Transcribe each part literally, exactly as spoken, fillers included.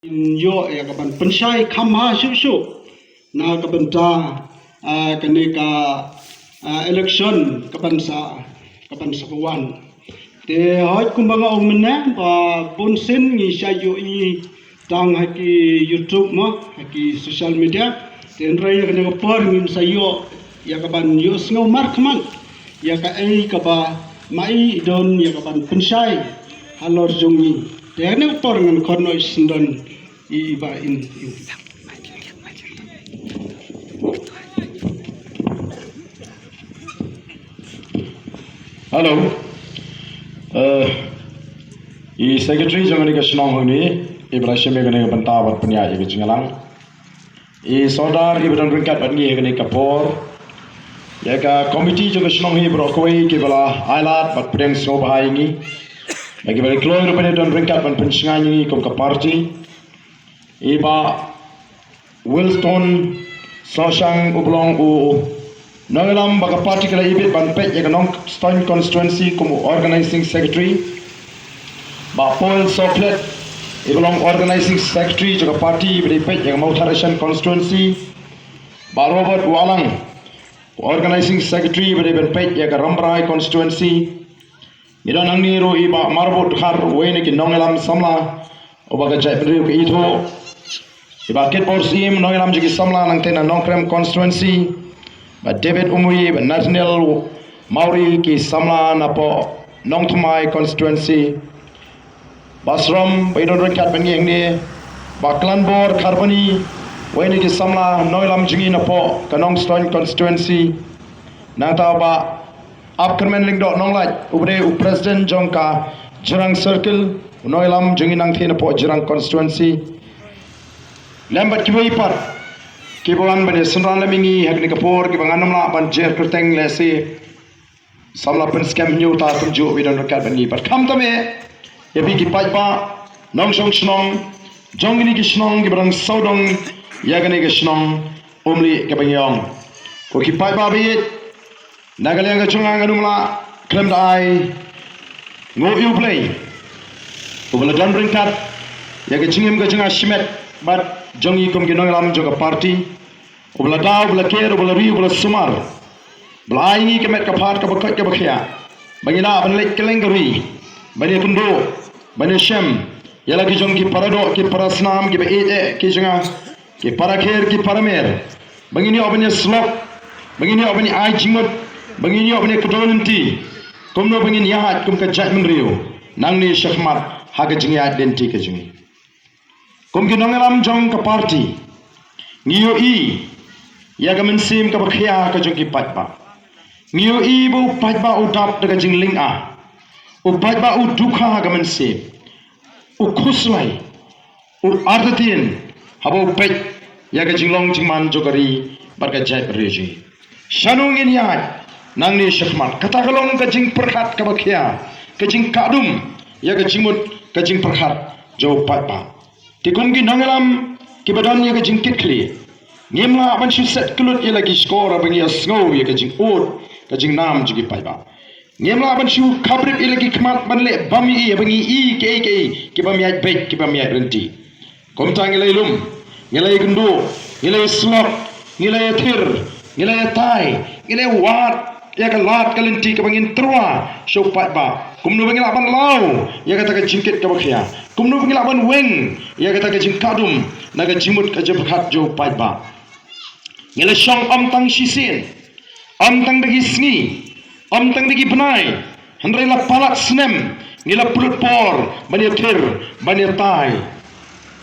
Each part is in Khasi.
Ïoh ïa ka ban pynshai kham bha shuh shuh na ka bynta, ah, kane ka, ah, election ka ban sa, ka ban sa wan. Te hooid, kumba nga ong mynne ba bun sien ngi sa ïohi tang ha ki YouTube mo, ha ki social media. Te hynrei ïa kane ka por ngin sa ïoh ïa ka ban ïohsngew markhmat ïa kaei kaba ma i i don ïa ka ban pynshai halor jong ngi. Te ha kane ka por ngan khot noh i syndon i Bah Intin. Hello. Eh, i secretary jong kane ka shnong hangne, i ba la shim ïa kane ka bynta ban pynïaid ïa ka jingïalang. I sordar i ba don ryngkat bad ngi ha kane ka por. Ïa ka komiti jong ka shnong hi baroh kawei ki ba la ailad bad pdiang sngewbha ïa ngi. Ïa ki ba la kloi ruh ban don ryngkat ban pynshngaiñ ïa ngi kum ka party. I Bah Wilson Soshang u ba long u nongïalam ba ka party ka la ibit ban peit ïa ka Nongstoiñ constituency kum u organizing secretary. Bah Paul Sohkhlet i ba long organizing secretary jong ka party ba dei peit ïa ka Mawthadraishan constituency. Bah Robert Wahlang, organizing secretary ba dei ban peit ïa ka Rambrai constituency. Ngi don hangne ruh i Bah Marbud Dkhar, uwei na ki nongïalam samla uba ka jaitbynriew ka ithuh. I Bah Kitbor Syiem, nongïalam jong ki samla nangtei na Nongkrem constituency. Bah David Umwi, Bah Nathaniel Mawrie, ki samla napoh Nongthymmai constituency. Bah Srom ba i don ryngkat bad ngi hangne. Bah Klanbor Kharbani, uwei na ki samla nongïalam jong ngi napoh ka Nongstoiñ constituency. Nangta Bah Ap Kyrmen Lyngdoh Nonglait, u ba dei u president jong ka Jirang Circle, u nongïalam jong ngi nangtei napoh Jirang constituency. Lem bad kiwei pat ki ba wan ban ïa synran lem ïa ngi ha kane ka por, ki ba ngan ym lah ban jer kyrteng lehse. Samla pynskhem hynñiew ta kumjuh ba i don ryngkat bad ngi. Bad khamtam eh ïa phi ki paidbah nongshong shnong jong kine ki shnong ki ba dang sawdong ïa kane ka shnong Umlieh kaba ngi ong. Ko ki paidbah ba ïeit, na ka liang ka jong nga ngan ym lah khlem da ai nguh ïa U Blei uba la don ryngkat ïa ka jingim ka jong nga shimet bad jong ngi kum ki nongïalam jong ka party. Uba la daw, uba la ker, uba la ri, uba la sumar. Ba la ai ngi ka met ka phad kaba koit kaba khiah ba ngi lah ban leit kylleng ka ri ban ïakynduh, ban ïashem ïa la ki jong ki paradoh, ki parasnam, ki ba ïeit eh ki jong nga, ki parakher, ki paramer, ba ngin ïoh ban ïasyllok, ba ngin ïoh ban ïa ai jingmut, ba ngin ïoh ban ïakdew lynti kumno ba ngin ïaid kum ka jaitbynriew nangne shakhmat ha ka jingïaid lynti ka jong ngi. Kum ki nongïalam jong ka party, ngi ïohi ïa ka mynsiem kaba khia ka jong ki paidbah. Ngi ïohi ba u paidbah u dap da ka jinglynga, u paidbah u dukha ha ka mynsiem, u khuslai, u artatien haba u peit ïa ka jinglong jingman jong ka ri bad ka jaitbynriew jong ngi. Shano ngin ïaid nangne shakhmat? Kata ka long ka jingpyrkhat kaba khia, ka jingkah dum ïa ka jingmut, ka jingpyrkhat jong u paidbah. Te kum ki nongïalam kiba don ïa ka jingkitkhlieh, ngim lah ban shu set kyllut ïa la ki shkor haba ngi ïasngew ïa ka jingud ka jingnam jong ki paidbah. Ngim lah ban shu khapbrip ïa la ki khmat ban leh bam ïa i haba ngi i kiei kiei ki bym ïaid beit, ki bym ïaid lynti. Kumta ngi la ïalum, ngi la ïakynduh, ngi la ïasyllok, ngi la ïathir, ngi la ïatai, ngi la ïawad ïa ka lad ka lynti kaba ngin tyrwa sha u paidbah. Kumno ba ngi lah ban law ïa kata ka jingkit kaba khia? Kumno ba ngi lah ban weng ïa kata ka jingkah dum na ka jingmut ka jingpyrkhat jong u paidbah? Ngi la shong ym tang shisien, ym tang da ki sngi, ym tang da ki bnai, hynrei la palat snem ngi la pynlut por ban ïathir, ban ïatai.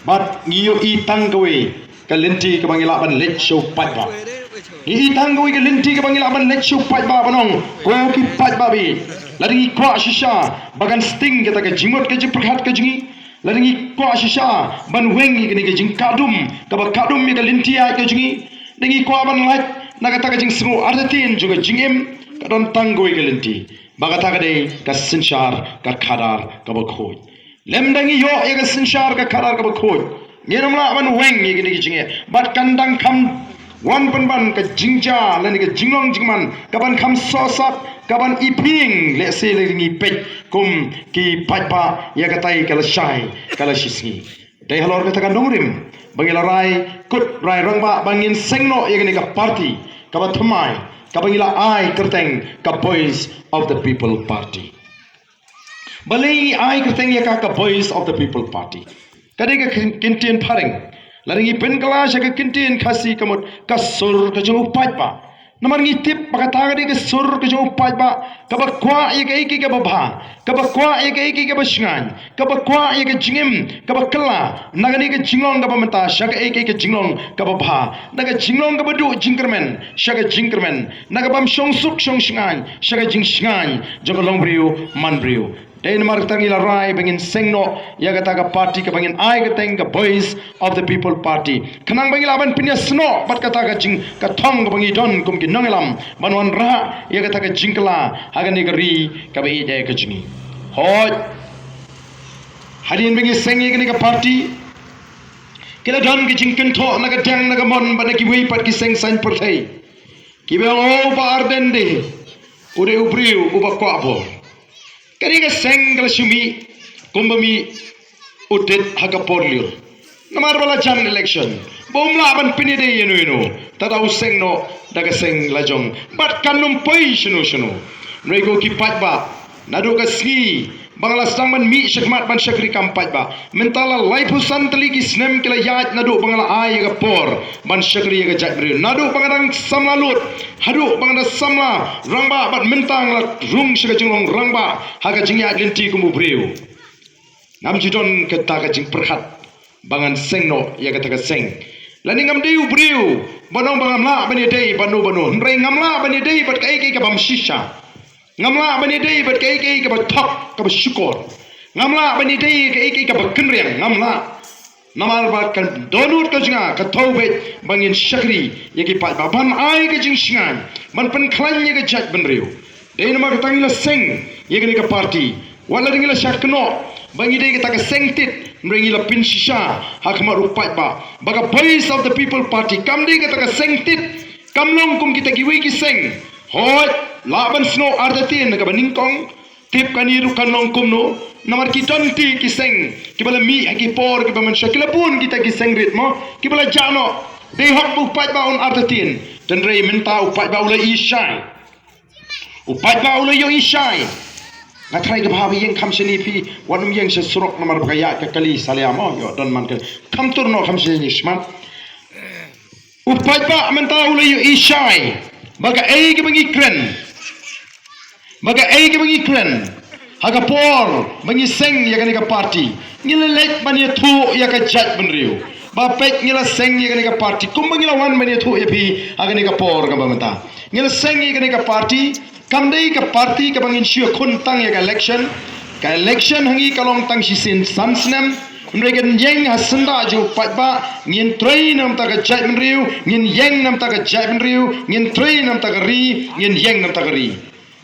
Bad ngi ïohi tang kawei ka lynti kaba ngi lah ban leit sha u paidbah. Ngi i tang kawei ka lynti kaba ngi lah ban leit sha u paidbah ban ong, ko ki paidbah ba ïeit, lada ngi kwah shisha ba kan sting kata ka jingmut ka jingpyrkhat ka jong ngi, lada ngi kwah shisha ban weng ïa kane ka jingkah dum kaba kah dum ïa ka lynti ïaid ka jong ngi, lada ngi kwah ban lait na kata ka jingsngew artatien jong ka jingim, ka don tang kawei ka lynti, ba kata ka dei ka synshar ka khadar kaba khuid. Lymda ngi ïoh ïa ka synshar ka khadar kaba khuid, ngin ym lah ban weng ïa kine ki jingeh. Bad kan dang kham wan pynban ka jingjia lane ka jinglong jingman kaban kham sohsat, kaban iping lehse lada ngi peit kum ki paidbah ïa katai ka lashai ka lashisngi. Dei halor kata ka nongrim ba ngi la rai kut rai rangbah ba ngin seng noh ïa kane ka party kaba thymmai, kaba ngi la ai kyrteng ka Voice of the People Party. Balei ngi ai kyrteng ïa ka ka Voice of the People Party? Ka dei ka kin-, kyntien phareng. Lada ngi pynkylla sha ka kyntien Khasi ka mut ka sur ka jong u paidbah. Namar ngi tip ba kata ka dei ka sur ka jong u paidbah, kaba kwah ïa kaei kaei kaba bha, kaba kwah ïa kaei kaei kaba shngaiñ, kaba kwah ïa ka jingim kaba kylla na kane ka jinglong kaba mynta sha kaei kaei ka jinglong kaba bha, na ka jinglong kaba duh jingkyrmen sha ka jingkyrmen, na ka bym shong suk shong shngaiñ sha ka jingshngaiñ jong ka longbriew manbriew. Dei namar kata ngi la rai ba ngin seng noh ïa kata ka party kaba ngin ai kyrteng ka Voice of the People Party, khnang ba ngi lah ban pynïasnoh bad kata ka jing, ka thong kaba ngi don kum ki nongïalam ban wanrah ïa kata ka jingkylla ha kane ka ri kaba ïeit ka jong ngi. Hooid, hadien ba ngi seng ïa kane ka party, ki la don ki jingkynthoh na ka diang na ka mon bad na kiwei pat ki seng saiñ pyrthei, kiba ong, "Oh, Bah Ardent de u dei u briew uba kwah bor." Kane ka seng ka la shu mih kumba mih u tit ha ka por lyiur. Namar ba la jan election, ba um lah ban pynïadei ïano ïano, tad hato u seng noh da ka seng la jong, bad kan ym poi shano shano. Hynrei ko ki paidbah, naduh ka sngi ba nga la sdang ban mih shakhmat ban shakri kam paidbah, mynta la laiphew san tylli ki snem ki la ïaid naduh ba nga la ai ïa ka por ban shakri ïa ka jaitbynriew. Naduh ba nga dang samla lut haduh ba nga dang samla rangbah bad mynta nga la rung sha ka jinglong rangbah ha ka jingïaid lynti kum u briew, ngam ju don kata ka jingpyrkhat ba ngan seng noh ïa kata ka seng. Lane ngam dei u briew ban ong ba ngam lah ban ïadei bad no bad no, hynrei ngam lah ban ïadei bad kaei kaei ka bym shisha. Ngam lah ban ïadei bad kaei kaei kaba thok kaba shukor. Ngam lah ban ïadei kaei kaei kaba kynriang, ngam lah. Namar ba ka dohnud ka jong nga ka thew beit ba ngin shakri ïa ki paidbah, ban ai ka jingshngaiñ, ban pynkhlaiñ ïa ka jaitbynriew. Dei namar kata ngi la seng ïa kane ka party. Wat la ngi la shah kynnoh ba ngi dei kata ka seng tit, hynrei ngi la pynshisha ha khmat u paidbah ba ka Voice of the People Party kam dei kata ka seng tit, kam long kum kita kiwei ki seng. Hooid, lah ban sngew artatien kaba nyngkong, tip kane ruh kan long kumno, namar ki don te ki seng kiba la mih ha ki por kiba mynshuwa, ki la bun kita ki seng rit mo kiba la jah noh. Dei hok ba u paidbah un artatien. Hynrei mynta u paidbah u la ïohi shai. U paidbah u la ïohi shai. Nga tharai kaba hap ïeng kham shane phi, wat nym ïeng sha surok namar ba ka ïaid ka kali salia mo, ïoh don man ka kham tur noh kham shane shmat. U paidbah mynta u la ïohi shai ba kaei kaba ngi kren, ba kaei kaba ngi kren ha ka por ba ngi seng ïa kane ka party, ngi la leit ban ïathuh ïa ka jaitbynriew ba peit ngi la seng ïa kane ka party, kumba ngi la wan ban ïathuh ïa phi ha kane ka por kaba mynta. Ngi la seng ïa kane ka party, kam dei ka party kaba ngin shu ïakhun tang ïa ka election. Ka election ha ngi ka long tang shisien san snem. Hynrei kan ïeng ha syndah jong u paidbah, ngin trei na ka bynta ka jaitbynriew, ngin ïeng na ka bynta ka jaitbynriew, ngin trei na ka bynta ka ri, ngin ïeng na ka bynta ka ri.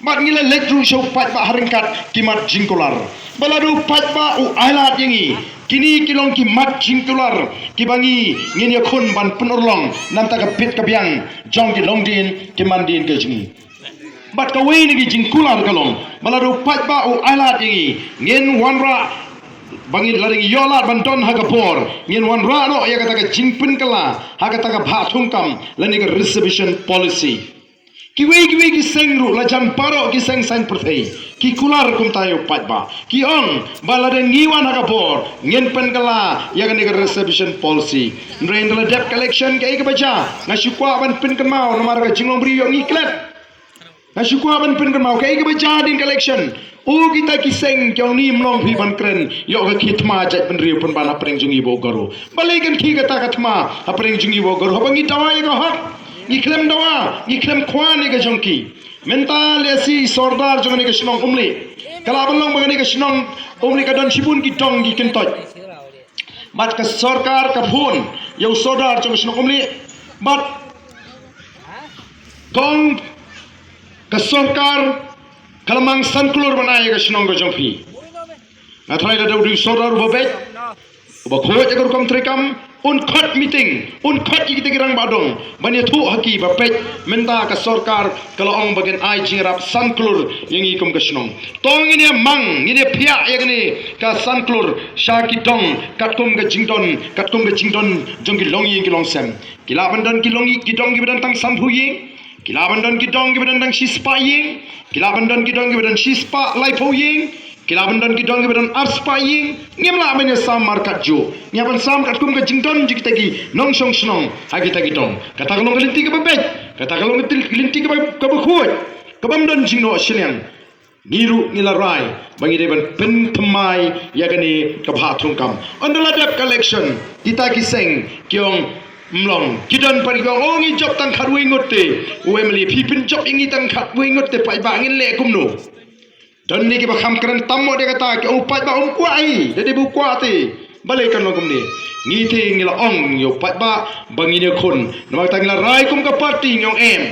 Bad ngi la leit ruh sha u paidbah ha ryngkat ki mat jingkular. Ba lada u paidbah u ailad ïa ngi, kine ki long ki mat jingkular kiba ngi ngin ïakhun ban pynurlong na ka bynta ka bit ka biang jong ki longdien ki mandien ka jong ngi. Bad kawei na ki jingkular ka long ba lada u paidbah u ailad ïa ngi, ngin wanrah, ba ngi, lada ngi ïoh lad ban don ha ka bor, ngin wanrah noh ïa kata ka jingpynkylla ha kata ka bhah thungkam lane ka reservation policy. Kiwei kiwei ki seng ruh, la jan baroh ki seng saiñ pyrthei, ki kular kumta ïa u paidbah, ki ong ba lada ngi wan ha ka bor ngin pynkylla ïa kane ka reservation policy. Hynrei ynda la dep ka election kaei kaba jia? Nga shu kwah ban pynkynmaw namar ka jinglong briew ïoh ngi klet. Nga shu kwah ban pynkynmaw kaei kaba jia hadien ka election. O kita ki seng ki ong, ym long phi ban kren, ïoh ka khie thma jaitbynriew pynban hapdeng jong ngi bad u Garo. Balei kan khie kata ka thma hapdeng jong ngi bad u Garo? Haba ngi dawa ïa ka hok, ngi khlem dawa, ngi khlem kwah ïa ka jong ki. Mynta lehse i sordar jong kane ka shnong Umlieh, ka lah ban long ba kane ka shnong Umlieh ka don shibun ki dong ki kyntoit. Bad ka sorkar ka phone ïa u sordar jong ka shnong Umlieh, bad ka ong ka sorkar ka la mang san klur ban ai ïa ka shnong ka jong phi. Nga tharai da u dei u sordar uba beit. Uba khuid ïa ka rukom treikam un khot meeting, un khot ïa kita ki rangbah dong ban ïathuh ha ki ba peit mynta ka sorkar ka la ong ba kan ai jingïarap san klur ïa ngi kum ka shnong. To ngin ïa mang, ngin ïa phiah ïa kane ka san klur sha ki dong katkum ka jingdon, katkum ka jingdon jong ki longïing ki longsem. Ki lah ban don ki longïing ki dong kiba don tang sanphew ïing. Ki lah ban don ki dong kiba don tang shispah ïing. Ki lah ban don ki dong kiba don shispah laiphew ïing. Ki lah ban don ki dong kiba don arspah ïing. Ngim lah ban ïa sam markatjuh. Ngi hap ban sam katkum ka jingdon jong kita ki nongshong shnong ha kita ki dong. Kata ka long ka lynti kaba beit. Kata ka long ka lynti kaba, kaba khuid. Kabym don jingnoh shiliang. Ngi ruh ngi la rai ba ngi dei ban pynthymmai ïa kane ka bhah thungkam. Ynda la dep ka election, kita ki seng ki ong, mlong, ki don pat ki ong, oh, ngi jop tang khatwei ngut te. U MLA, phi pynjop ïa ngi tang khatwei ngut te paidbah, ngin leh kumno? Don ne kiba kham kren tam mo de kata, ki ong paidbah um kwah hi, da dei ba u kwah te. Balei kan long kumne? Ngi te ngi la ong ïa u paidbah ba ngin ïakhun. Namar kata ngi la rai kum ka party, ngi ong em,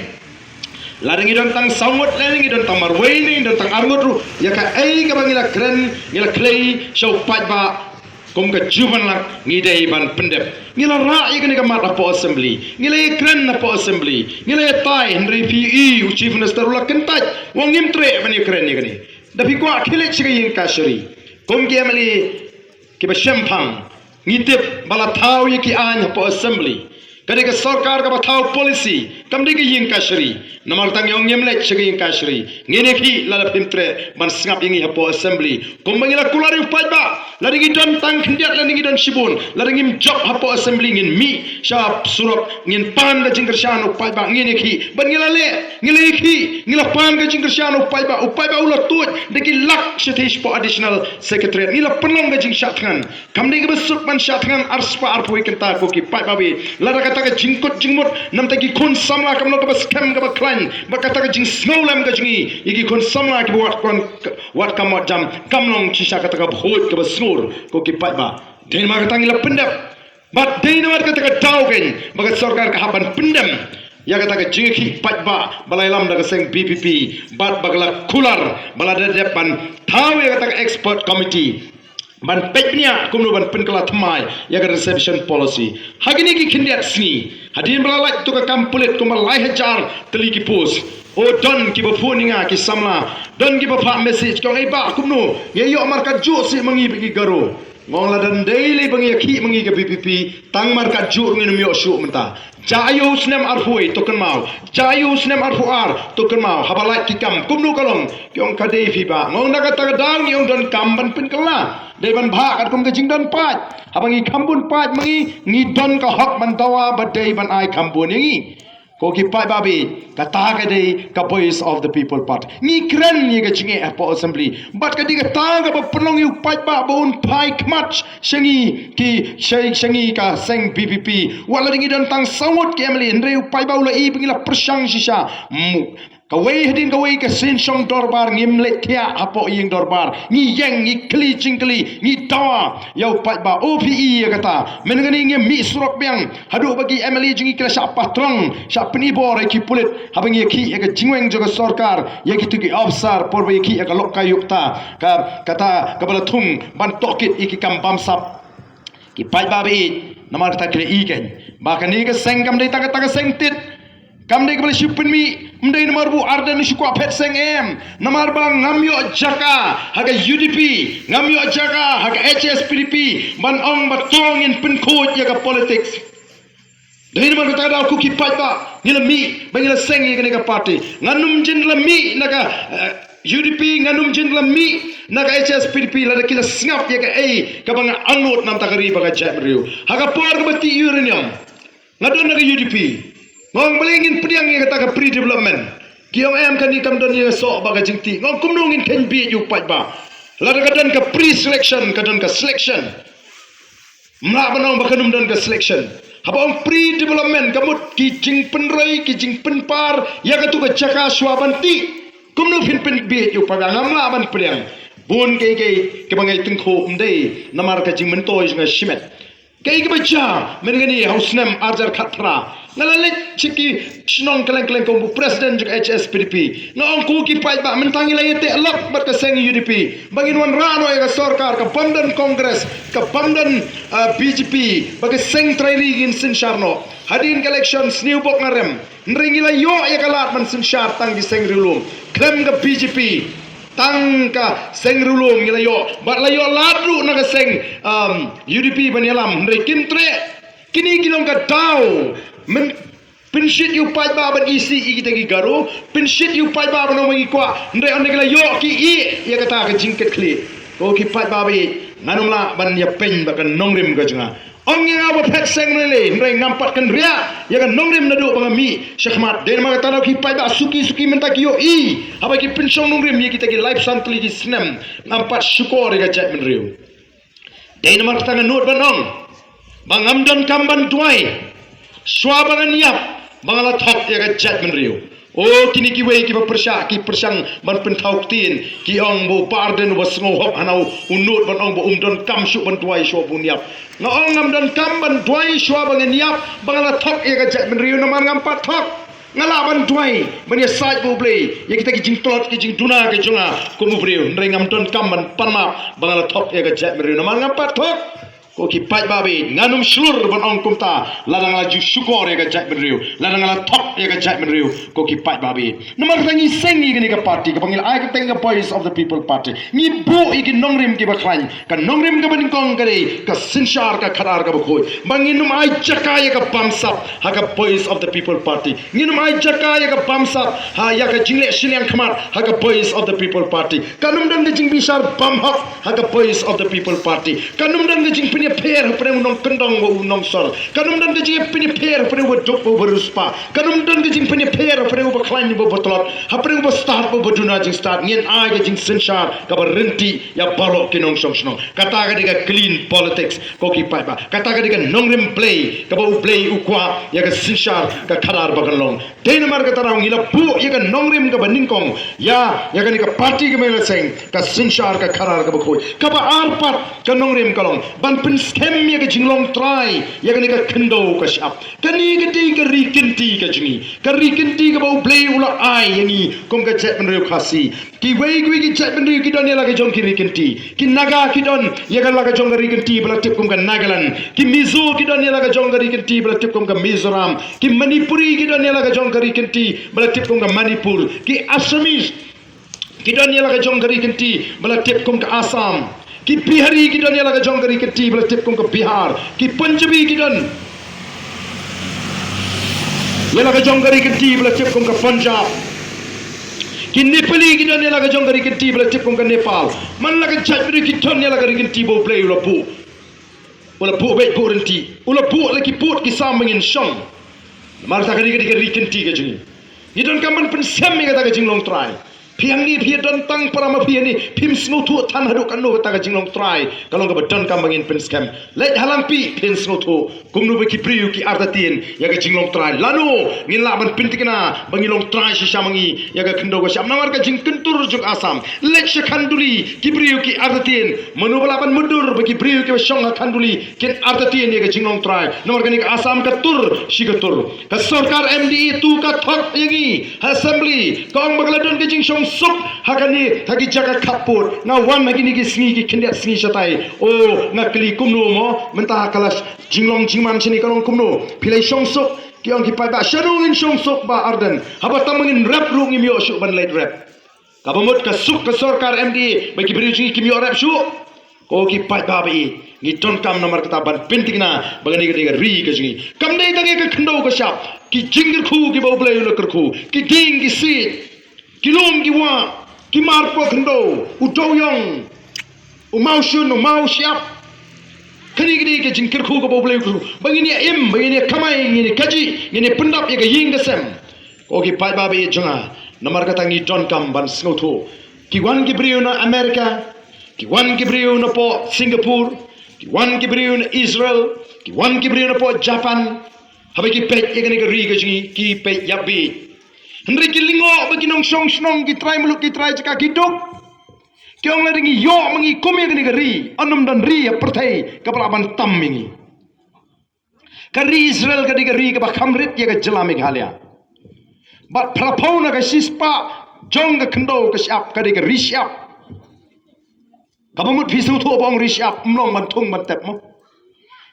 lada ngi don tang saw ngut, lada ngi don tang marwei, ngi don tang arngut ruh, ïa kaei kaba ngi la kren, ngi la kylli sha u paidbah kum ka juman lak, ngi dei ban pyndep. Ngi la rah ïa kane ka mat hapoh assembly, ngi la ïakren hapoh assembly, ngi la ïatai, hynrei phi i u chief minister u la kyntait, u ong ngim treh ban ïakren ïa kane. Da phi kwah khie leit sha ka ïing kashari kum ki MLA kiba shemphang. Ngi tip ba la thaw ïa ki aiñ hapoh assembly. Ka dei ka sorkar kaba thaw policy, kam dei ka ïing kashari. Namar kata ngi ong ngim leit sha ka ïing kashari. Ngin ïakhih lada phim treh ban sngap ïa ngi hapoh assembly. Kumba ngi la kular ïa u paidbah, lada ngi don tang khyndiat, lada ngi don shibun, lada ngim jop hapoh assembly, ngin mih sha surok, ngin pan ka jingkyrshan u paidbah, ngin ïakhih. Bad ngi la leh, ngi la ïakhih, ngi la pan ka jingkyrshan u paidbah, u paidbah u la tuid da ki lak shi thish hapoh additional secretariat. Ngi la pynlong ka jingshah thngan. Kam dei kaba suk ban shah thngan arspah arphew kynta ko ki paidbah, lada kata ka jingkut jingmut na bynta ki khun samla kam long kaba skhem kaba khlaiñ bad kata ka jingsngewlem ka jong ngi ïa ki khun samla kiba wad kam, wad kam wad jam, kam long shisha kata kaba khuid kaba sngur ko ki paidbah. Dei namar kata ngi la pyndep. Bad dei namar kata ka daw kein ba ka sorkar ka hap ban pyndem ïa kata ka jingïakhih paidbah ba la ïalam da ka seng VPP, bad ba ka la kular ba la dep ban thaw ïa kata ka expert committee ban peit bniah kumno ban pynkylla thymmai ïa ka reservation policy. Ha kine ki khyndiat sngi, hadien ba la lait to ka kam pulit kumba lai hajar tylli ki post, o, don kiba phone ïa nga ki samla, don kiba phah message, ki ong, "Ei bah, kumno, ngi ïoh markatjuh seh ma ngi bad ki Garo." Nga ong, "Lada dei lei ba ngi ïakhih ma ngi ka VPP, tang markatjuh ruh ngin ym ïoh shuh mynta. Jia aiu u snem arphew wei, to kynmaw. Jia aiu u snem arphew ar, to kynmaw. Haba lait ki kam, kumno ka long?" Ki ong, "Ka dei phi bah." Nga ong, "Na kata ka daw ngi ong don kam ban pynkylla, dei ban bhah katkum ka jingdon paid. Haba ngi kham bun paid ma ngi, ngi don ka hok ban dawa ba dei ban ai kham bun ïa ngi." Ko ki paidbah, kata ka dei ka Voice of the People Party. Ngi kren ïa ka jingeh hapoh assembly. Bad ka dei kata kaba pynlong ïa u paidbah ba un phai khmat sha ngi ki, sha, sha ngi ka seng VPP. Wat la dei ngi don tang saw ngut ki MLA, hynrei u paidbah u la i ba ngi la pyrshang shisha. Mu-, kawei hadien kawei ka sien shong dorbar ngim leit thiah hapoh ïing dorbar. Ngi ïeng, ngi kylli jingkylli, ngi dawa ïa u paidbah. O phi i ïa kata. Mynta kane ngim mih surok biang. Haduh ba ki MLA jong ngi ki la shah patrong, shah pynibor ïa ki pulit, haba ngi ïakhih ïa ka jingweng jong ka sorkar, ïa kito ki officer, por ba ïakhih ïa ka lok ka yuk ta, ka, kata kaba la thung ban tohkit ïa ki kam bamsap. Ki paidbah, namar kata ki la i kein ba kane ka seng kam dei tang kata ka seng tit. Kam dei kaba la shu pynmih, ym dei namar ba u Ardent u shu kwah phet seng, em. Namar ba ngam ïoh jaka ha ka UDP, ngam ïoh jaka ha ka HSPDP, ban ong ba to ngin pynkhuid ïa ka politics. Dei namar kata ka daw ko ki paidbah ngi la mih, ba ngi la seng ïa kane ka party. Ngan ym jin la mih na ka, eh, UDP, ngan ym jin la mih na ka HSPDP lada ki la sngap ïa kaei kaba nga angnud na ka bynta ka ri bad ka jaitbynriew. Ha ka por kaba tih uranium, nga don na ka UDP. Nga ong balei ngin pdiang ïa kata ka pre-development. Ki ong em, kane kam don ïa ka soh bad ka jingtih. Nga ong kumno ngin kheiñ bieit ïa u paidbah. Lada ka don ka pre-selection, ka don ka selection. Ym lah ban ong ba kan ym don ka selection. Haba ong pre-development ka mut ki jingpynroi, ki jingpynpar ïa katu ka jaka shuwa ban tih. Kumno phin pynbieit ïa u paidbah, ngam lah ban pdiang. Bun kiei kiei kiba nga ïa tyngkhuh ym dei namar ka jingmyntoi jong nga shimet. Kaei kaba jia mynta kane ha u snem ar hajar khatphra, Nga la leit sha ki shnong kylleng kylleng kum u president jong H S P D P. Nga ong ko ki paidbah, mynta ngi la ïateh lok bad ka seng U D P ba ngin wanrah noh ïa ka sorkar ka bym don Congress, ka bym don, ah, B J P, ba ka seng trai ri ngin synshar noh. Hadien ka election sniewbok nga rem. Hynrei ngi la ïoh ïa ka lad ban synshar tang ki seng riewlum khlem ka B J P. Tang ka seng riewlum ngi la ïoh, bad la ïoh lad ruh na ka seng, um, U D P ban ïalam. Hynrei kim treh. Kine ki long ka daw. Men, pynshit ïa u paidbah ban isih ïa kita ki Garo, pynshit ïa u paidbah ban ong ba ngi kwah. Hynrei ynda ki la ïoh ki ïeh ïa kata ka jingkitkhlieh. Ko ki paidbah ba ïeit, ngan ym lah ban ïapeiñ bad ka nongrim ka jong nga. Ong ïa nga ba phet seng ne lei, hynrei ngam pat kynriah ïa ka nongrim naduh ba nga mih shakhmat. Dei namar kata lada ki paidbah suki suki mynta ki ïohi haba ki pynshong nongrim ïa kita ki laiphew san tylli ki snem, ngam pat shukor ïa ka jaitbynriew. Dei namar kata nga nud ban ong ba ngam donkam ban duwai shuwa ba ngan ïap ba nga la thok ïa ka jaitbynriew. O kine kiwei kiba pyrshah, ki pyrshang ban pynthaw ktien, ki ong ba u Bah Ardent uba sngewhok hana u nud ban ong ba um donkam shuh ban duwai shuwa ba un ïap. Nga ong ngam donkam ban duwai shuwa ba ngan ïap ba nga la thok ïa ka jaitbynriew, namar ngam pat thok. Nga lah ban duwai ban ïasaid bad U Blei ïa kita ki jingtlot ki jingduna ki jong nga kum u briew, hynrei ngam donkam ban pan map ba nga la thok ïa ka jaitbynriew namar ngam pat thok. Ko ki paidbah ba ïeit, ngan ym shlur ban ong kumta lada nga la ju shukor ïa ka jaitbynriew, lada nga la thok ïa ka jaitbynriew. Ko ki paidbah ba ïeit, namar kata ngi seng ïa kane ka party kaba ngi la ai kyrteng ka Voice of the People Party. Ngi buh ïa ki nongrim kiba khlaiñ, ka nongrim kaba nyngkong ka dei ka synshar ka khadar kaba khuid. Ba ngin ym ai jaka ïa ka bamsap ha ka Voice of the People Party. Ngin ym ai jaka ïa ka bamsap ha, ïa ka jingleh shiliang khmat ha ka Voice of the People Party. Kan ym don ka jingbishar bymhok ha ka Voice of the People Party. Kan ym don ka jingpynïapher hapdeng u nongkyndong bad u nongsor. Kan ym don ka jingpynïapher hapdeng uba duk bad uba riewspah. Kan ym don ka jingpynïapher hapdeng uba khlaiñ bad uba tlot, hapdeng uba stad bad uba duna jingstad. Ngin ai ka jingsynshar kaba ryntih ïa baroh ki nongshong shnong. Kata ka dei ka clean politics, ko ki paidbah. Kata ka dei ka nongrim Blei kaba U Blei u kwah ïa ka synshar ka khadar ba kan long. Dei namar kata ruh ngi la buh ïa ka nongrim kaba nyngkong ïa, ïa kane ka party kaba ngi la seng, ka synshar ka khadar kaba khuid. Kaba ar pat ka nongrim ka long ban pynskhem ïa ka jinglong trai ïa kane ka khyndew ka shyiap. Kane ka dei ka ri kynti ka jong ngi, ka ri kynti kaba U Blei u la ai ïa ngi kum ka jaitbynriew Khasi. Kiwei kiwei ki jaitbynriew ki don ïa la ka jong ki ri kynti. Ki Naga ki don ïa ka la ka jong ka ri kynti ba la tip kum ka Nagaland. Ki Mizo ki don ïa la ka jong ka ri kynti ba la tip kum ka Mizoram. Ki Manipuri ki don ïa la ka jong ka ri kynti ba la tip kum ka Manipur. Ki Assamese ki don ïa la ka jong ka ri kynti ba la tip kum ka Assam. Ki Bihari ki don ïa la ka jong ka ri kynti ba la tip kum ka Bihar. Ki Punjabi ki don ïa la ka jong ka ri kynti ba la tip kum ka Punjab. Ki Nepali ki don ïa la ka jong ka ri kynti ba la tip kum ka Nepal. Man la ka jaitbynriew ki don ïa la ka ri kynti ba U Blei u la buh. U la buh beit buh ryntih. U la buh la ki pud ki sam ba ngin shong. Namar kata ka dei ka ri kynti ka jong ngi. Ngi donkam ban pynskhem ïa kata ka jinglong trai. Phi hangne phi don tang para ma phi hangne, phim sngewthuh than haduh katno kata ka jinglong trai ka long kaba donkam ba ngin pynskhem. Leit ha Langpih phin sngewthuh kumno ba ki briew ki artatien ïa ka jinglong trai. Lano ngin lah ban pynthikna ba ngi long trai shisha ma ngi ïa ka khyndew ka shyiap namar ka jingkyntur jong Assam. Leit sha Khanduli ki briew ki artatien, mano ba lah ban mutdur ba ki briew kiba shong ha Khanduli kin artatien ïa ka jinglong trai. Namar kane ka Assam ka tur shi ka tur. Ka sorkar M D A tu ka thok ïa ngi ha assembly, ka ong ba ka la don ka jingshongsuk ha kane, ha ki jaka khappud. Nga wan ha kine ki sngi, ki khyndiat sngi shatai. O, nga kylli kumno mo, mynta ha ka la jinglong jingman shane ka long kumno. Phi la shong suk, ki ong ki paidbah, shano ngin shong suk Bah Ardent. Haba tang ba ngin rep ruh ngim ïoh shuh ban leit rep. Kaba mut ka suk ka sorkar M D A ba ki briew jong ngi kim ïoh rep shuh. Ko ki paidbah ba ïeit, ngi donkam namar kata ban pynthikna ba kane ka dei ka ri ka jong ngi. Kam dei tang ïa ka khyndew ka shyiap, ki jingkyrkhu kiba U Blei u la kyrkhu, ki dieng ki siej, ki lum ki wah, ki mar poh khyndew, u dewiong, u mawshun, u mawshyiap. Kane ka dei ka jingkyrkhu kaba U Blei u kyrkhu ba ngin ïa im, ba ngin ïa kamai, ngin ïa kajih, ngin ïa pyndap ïa ka ïing ka sem. Ko ki paidbah ba ïeit jong nga, namar kata ngi donkam ban sngewthuh. Ki wan ki briew na America, ki wan ki briew na poh Singapore, ki wan ki briew na Israel, ki wan ki briew na poh Japan. Haba ki peit ïa kane ka ri ka jong ngi ki peit ïap beit. Hynrei ki lyngngoh ba ki nongshong shnong, ki trai muluk, ki trai jaka ki duk. Ki ong lada ngi ïoh ma ngi kum ïa kane ka ri, yn ym don ri ha pyrthei kaba lah ban tam ïa ngi. Ka ri Israel ka dei ka ri kaba kham rit ïa ka jylla Meghalaya. Bad phraphew na ka shispah jong ka khyndew ka shyiap ka dei ka ri shyiap. Kaba mut phi sngewthuh ba ong ri shyiap, ym long ban thung ban tep mo.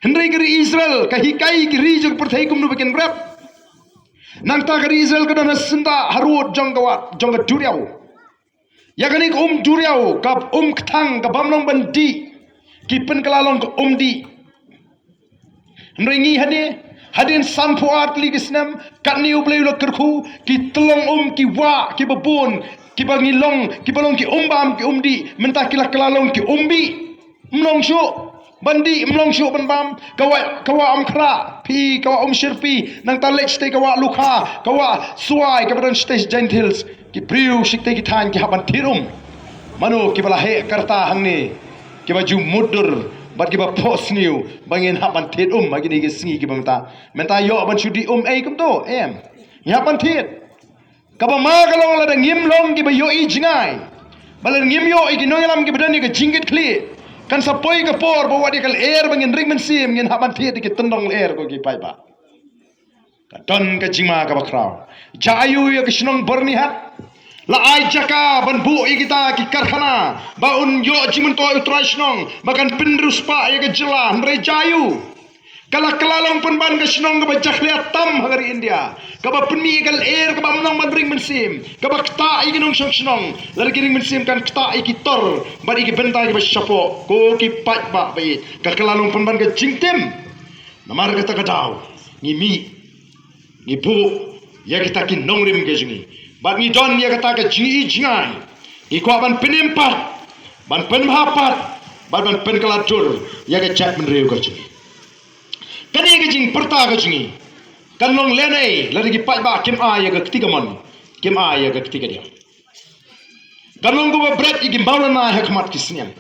Hynrei ka ri Israel ka hikai ki ri jong ka pyrthei kumno ba kin rep. Nangta ka ri Israel ka don ha syndah harud jong ka wat jong ka duriaw. Ïa kane ka um duriaw, ka um kthang, ka bym long ban dih, ki pynkylla long ka um dih. Hynrei ngi hangne, hadien sanphew ar tylli ki snem, katne U Blei u la kyrkhu, ki tyllong um, ki wah, kiba bun, kiba ngi long, kiba long ki um bam, ki um dih, mynta ki la kylla long ki um bih. Ym long shuh ban dih, ym long shuh ban bam. Ka wah, ka wah Umkhrah, phi, ka wah Umshyrpi, nangta leit shatei ka wah Lukha, ka wah Swai, kaba don shatei Jaintia Hills. Ki briew shatei ki thaiñ ki hap ban thied um. Mano kiba la heh ka rta hangne, kiba ju mutdur bad kiba phohsniew ba ngin hap ban thied um ha kine ki sngi kiba mynta? Mynta ïoh ban shu dih um ei kumto? Em. Ngi hap ban thied. Kaba ma ka long, lada ngim long kiba ïohi jngai, ba lada ngim ïohi ki nongïalam kiba don ïa ka jingkitkhlieh, kan sa poi ka por ba wat ïa ka lyer ba ngin ring mynsiem ngin hap ban thied ïa ki tyndong lyer, ko ki paidbah. Ka don ka jingma kaba khraw. Jia aiu ïa ka shnong Byrnihat? La ai jaka ban buh ïa kita ki karkhana ba un ïoh jingmyntoi u trai shnong ba kan pynriewspah ïa ka jylla, hynrei jia aiu? Ka la kylla long pynban ka shnong kaba jakhlia tam ha ka ri India, kaba pynmih ïa ka lyer kaba ym long ban ring mynsiem, kaba ktah ïa ki nongshong shnong, lada ki ring mynsiem kan ktah ïa ki tor bad ïa ki bynta kiba shapoh, ko ki paidbah ba ïeit. Ka kylla long pynban ka jingtim. Namar kata ka daw ngi mih, ngi buh ïa kita ki nongrim ka jong ngi bad ngi don ïa kata ka jingi jngai. Ngi kwah ban pynim pat, ban pynbha pat bad ban pynkylla dur ïa ka jaitbynriew ka jong ngi. Kane ka jingpyrta ka jong ngi kan long lehnoh lada ki paidbah kim ai ïa ka kti kamon, kim ai ïa ka kti kadiang. Kan long kaba bret ïa ki mawlynnai ha khmat ki sniang.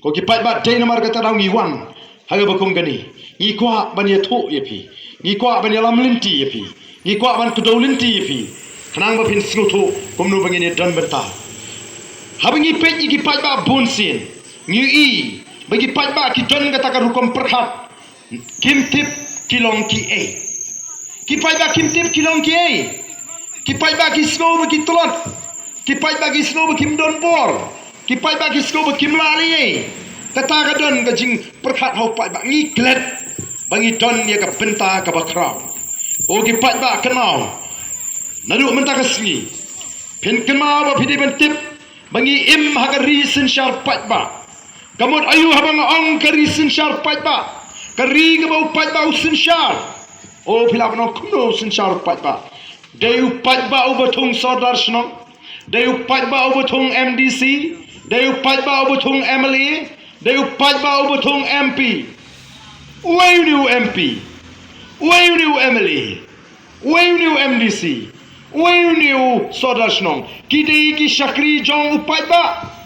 Ko ki paidbah, dei namar kata daw ngi wan ha kaba kum kane. Ngi kwah ban ïathuh ïa phi, ngi kwah ban ïalam lynti ïa phi, ngi kwah ban kdew lynti ïa phi, khnang ba phin sngewthuh kumno ba ngin ïadon bynta. Haba ngi peit ïa ki paidbah bunsien, ngi ïohi ba ki paidbah ki don kata ka rukom pyrkhat, kim tip ki long kiei. Ki paidbah kim tip ki long kiei. Ki paidbah ki sngew ba ki tlot. Ki paidbah ki sngew ba kim don bor. Ki paidbah ki sngew ba kim lah lei. Kata ka don ka jingpyrkhat ha u paidbah. Ngi klet ba ngi don ïa ka bynta kaba khraw. O ki paidbah, kynmaw, naduh mynta ka sngi phin kynmaw ba phi dei ban tip ba ngi im ha ka ri synshar paidbah. Ka mut aïu haba nga ong ka ri synshar paidbah? Ka ri kaba u paidbah u synshar. O, phi lah ban ong kumno u synshar u paidbah? Dei u paidbah uba thung sordar shnong, dei u paidbah uba thung M D C, dei u paidbah uba thung M L A, dei u paidbah uba thung M P. Uei une u M P? Uei une u M L A? Uei une u M D C? Uei une u sordar shnong? Ki dei ki shakri jong u paidbah.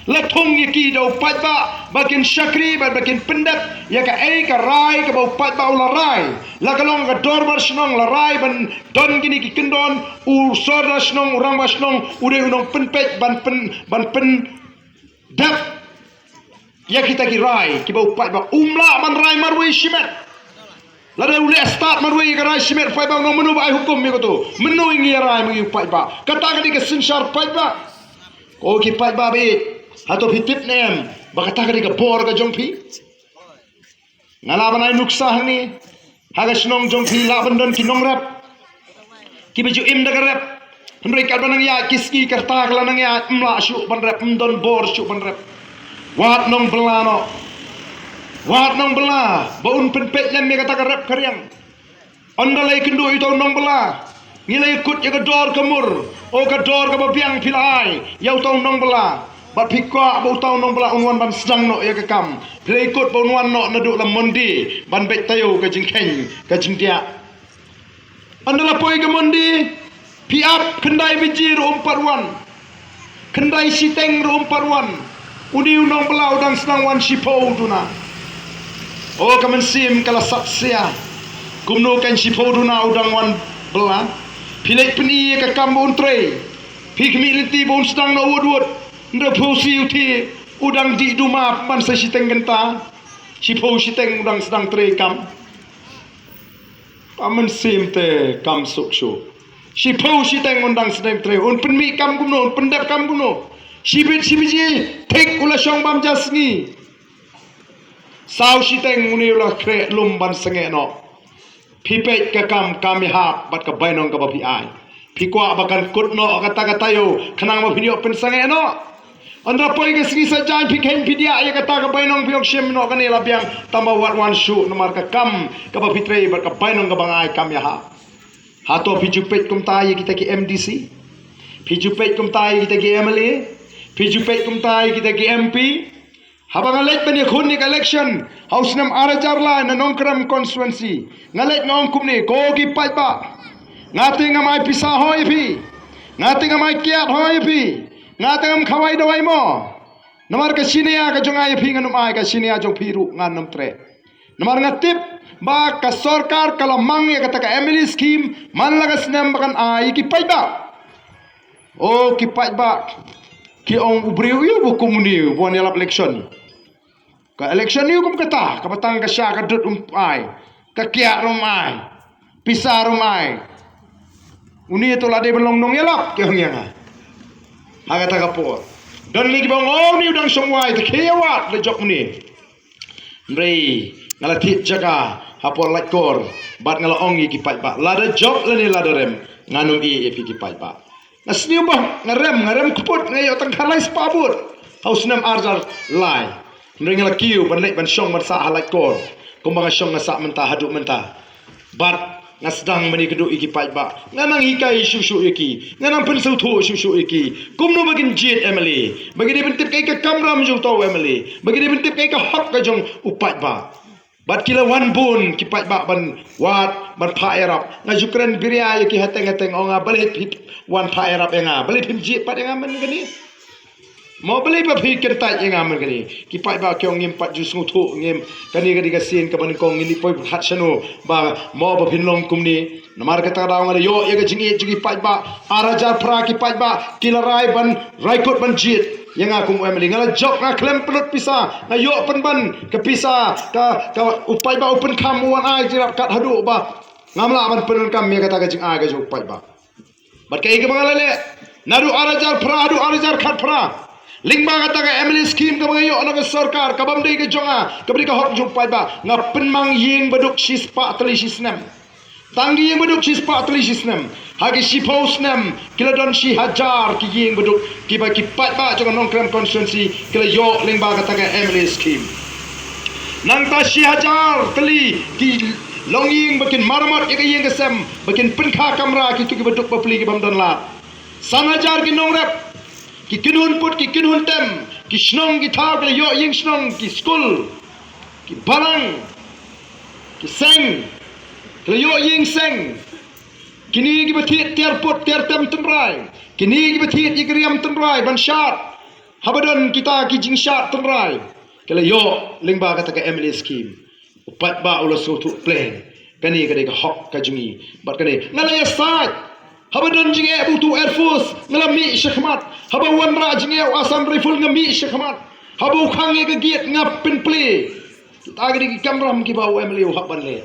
La thung ïa ki da u paidbah ba kin shakri bad ba kin pyndep ïa kaei ka rai kaba u paidbah u la rai. La ka long ka dorbar shnong la rai ban don kine ki kyndon, u sordar shnong, u rangbah shnong u dei u nongpynpeit ban pyn, ban pyndep ïa kita ki rai kiba u paidbah um lah ban rai marwei shimet. Lada u leh stad marwei ïa ka rai shimet, u paidbah u ong, mano ba ai hukum ïa kato? Mano ïa ngi ïa rai ma ngi u paidbah? Kata ka dei ka synshar paidbah. Ko ki paidbah ba ïeit, hato phi tip ne em ba kata ka dei ka bor ka jong phi? Nga lah ban ai nuksa hangne, ha ka shnong jong phi lah ban don ki nongrep kiba ju im da ka rep. Hynrei katba nang ïaid ki sngi ka rta ka la nang ïaid, ym lah shuh ban rep, ym don bor shuh ban rep. Wat nongbylla noh. Wat nongbylla ba un pynpeit lem ïa kata ka rep ka riang. Ynda la ïakynduh ïa uta u nongbylla, ngi la ïakut ïa ka dor ka mur, o ka dor kaba biang phi la ai ïa uta u nongbylla. Bad phi kwah ba uta u nongbylla un wan ban sdang noh ïa ka kam. Phi la ïakut ba un wan noh naduh la Monday ban beit taïew ka jingkheiñ, ka jingdiah. Ynda la poi ka Monday, phi ap khyndai baje ruh um pat wan. Khyndai shiteng ruh um pat wan. Une u nongbylla u dang sdang wan shiphew duna. O, ka mynsiem ka la sat sia. Kumno kan shiphew duna u dang wan bylla? Phi leit pyni ïa ka kam ba un trei. Phi khmih lynti ba un sdang noh wut wut. Hynrei phi shu ïohi u dang dih duma man sa shiteng kynta. Shiphew shiteng u dang sdang trei kam. Ka mynsiem te kam suk shuh. Shiphew shiteng un dang sdang trei, un pynmih kam kumno, un pyndep kam kumno. Shibit shibit ji, thik u la shong bam ja sngi. Saw shiteng une u la khreh lum ban sangeh noh. Phi peit ka kam, kam ïahap bad ka bainong kaba phi ai. Phi kwah ba kan kut noh kata ka taïew khnang ba phin ïoh pynsangeh noh. Hynda poi ka sngi saitjaiñ phi kheiñ phi diah ïa kata ka bainong phi ong shim noh kane la biang tang ba wat wan shuh namar ka kam kaba phi trei bad ka bainong kaba nga ai kam ïahap. Hato phi ju peit kumta ïa kita ki M D C? Phi ju peit kumta ïa kita ki M L A? Phi ju peit kumta ïa kita ki M P? Haba nga leit ban ïakhun ïa ka election ha u snem ar hajar lai na Nongkrem constituency, nga leit nga ong kumne, ko ki paidbah, nga te ngam ai pisa hoi ïa phi, nga te ngam ai kiad hoi ïa phi, nga te ngam khawai dawai mo. Namar ka shinia ka jong nga ïa phi ngan ym ai, ka shinia jong phi ruh ngan ym treh. Namar nga tip ba ka sorkar ka la mang ïa kata ka M L A scheme man la ka snem ba kan ai ïa ki paidbah. O ki paidbah, ki ong u briew ïa u ba kum une u ba wan ïalap election. Ka election ïa u kum kata, kaba tang ka sha ka dud um ai, ka kiad um ai, pisa um ai. Une to la dei ban long nongïalap ki ong ïa nga. Ha kata ka por don ngi kiba ong o une u dang shong wai te khie ïa wat la jop une. Hynrei nga la thied jaka ha por lait kor bad nga la ong ïa ki paidbah, lada jop lane lada rem, ngan ym ïeh ïa phi ki paidbah. Nga sniew ba nga rem, nga rem kput, nga ïoh tang khalai spah vote ha u snem ar hajar lai. Hynrei nga la kiew ban leit ban shong ban sah ha lait kor kumba nga shong nga sah mynta haduh mynta. Bad nga sdang ban ïakynduh ïa ki paidbah, nga nang hikai shuh shuh ïa ki, nga nang pynsngewthuh shuh shuh ïa ki kumno ba kin jied M L A, ba ki dei ban tip kaei ka kamram jong uto u M L A, ba ki dei ban tip kaei ka hok ka jong u paidbah. Bad ki la wan bun ki paidbah ban wad ban phah ïarap. Nga ju kren biria ïa ki hateng hateng, ong nga, balei phi wan phah ïarap ïa nga, balei phim jied pat ïa nga man kane? Mo balei ba phi kyntait ïa nga man kane? Ki paidbah ki ong ngim pat ju sngewthuh, ngim, kane ka dei ka sien kaba nyngkong, ngin ïa poi pyrkhat shano ba mo ba phin long kumne. Namar kata ka daw nga la ïoh ïa ka jingïeit jong ki paidbah, ar hajar phra ki paidbah ki la rai ban rai kut ban jied ïa nga kum u M L A. Nga la jop, nga khlem pynlut pisa, nga ïoh pynban ka pisa ka, ka u paidbah u pynkham u wan ai jingïarap kat haduh ba ngam lah ban pyndonkam ïa kata ka jingai ka jong u paidbah. Bad kaei kaba nga la leh naduh ar hajar phra haduh ar hajar khatphra, lyngba kata ka M L A scheme kaba nga ïoh na ka sorkar, kaba ym dei ka jong nga, kaba dei ka hok jong u paidbah, nga pynmang ïing baduk shispah tylli shisnem. Tang ki ïing baduk shispah tylli shisnem, ha ki shiphew snem ki la don shi hajar ki ïing baduk kiba ki paidbah jong ka Nongkrem constituency ki la ïoh lyngba kata ka M L A scheme. Nangta shi hajar tylli ki longïing ba kin maramot ïa ka ïing ka sem, ba kin pynkha kamra kito kiba duk bapli ki bym don lad. San hajar ki nongrep, ki kynhun put ki kynhun tem, ki shnong ki thaw ki la ïoh ïing shnong, ki skul, ki balang, ki seng, ki la ïoh ïing seng. Kine kiba thied tiar put tiar tem tynrai, kine kiba thied ïa ka riam tynrai ban shad, haba don kita ki jingshad tynrai, ki la ïoh lyngba kata ka M L A scheme. U paidbah u la sngewthuh pleng, kane ka dei ka hok ka jong ngi. Bad kane nga la ïasaid, haba don jingeh ba uto u Air Force nga la mih shakhmat, haba wanrah jingeh u Assam Rifle nga mih shakhmat, haba u khang ïa ka gate nga pynplie. Kita ki dei ki kamram kiba u M L A u hap ban leh.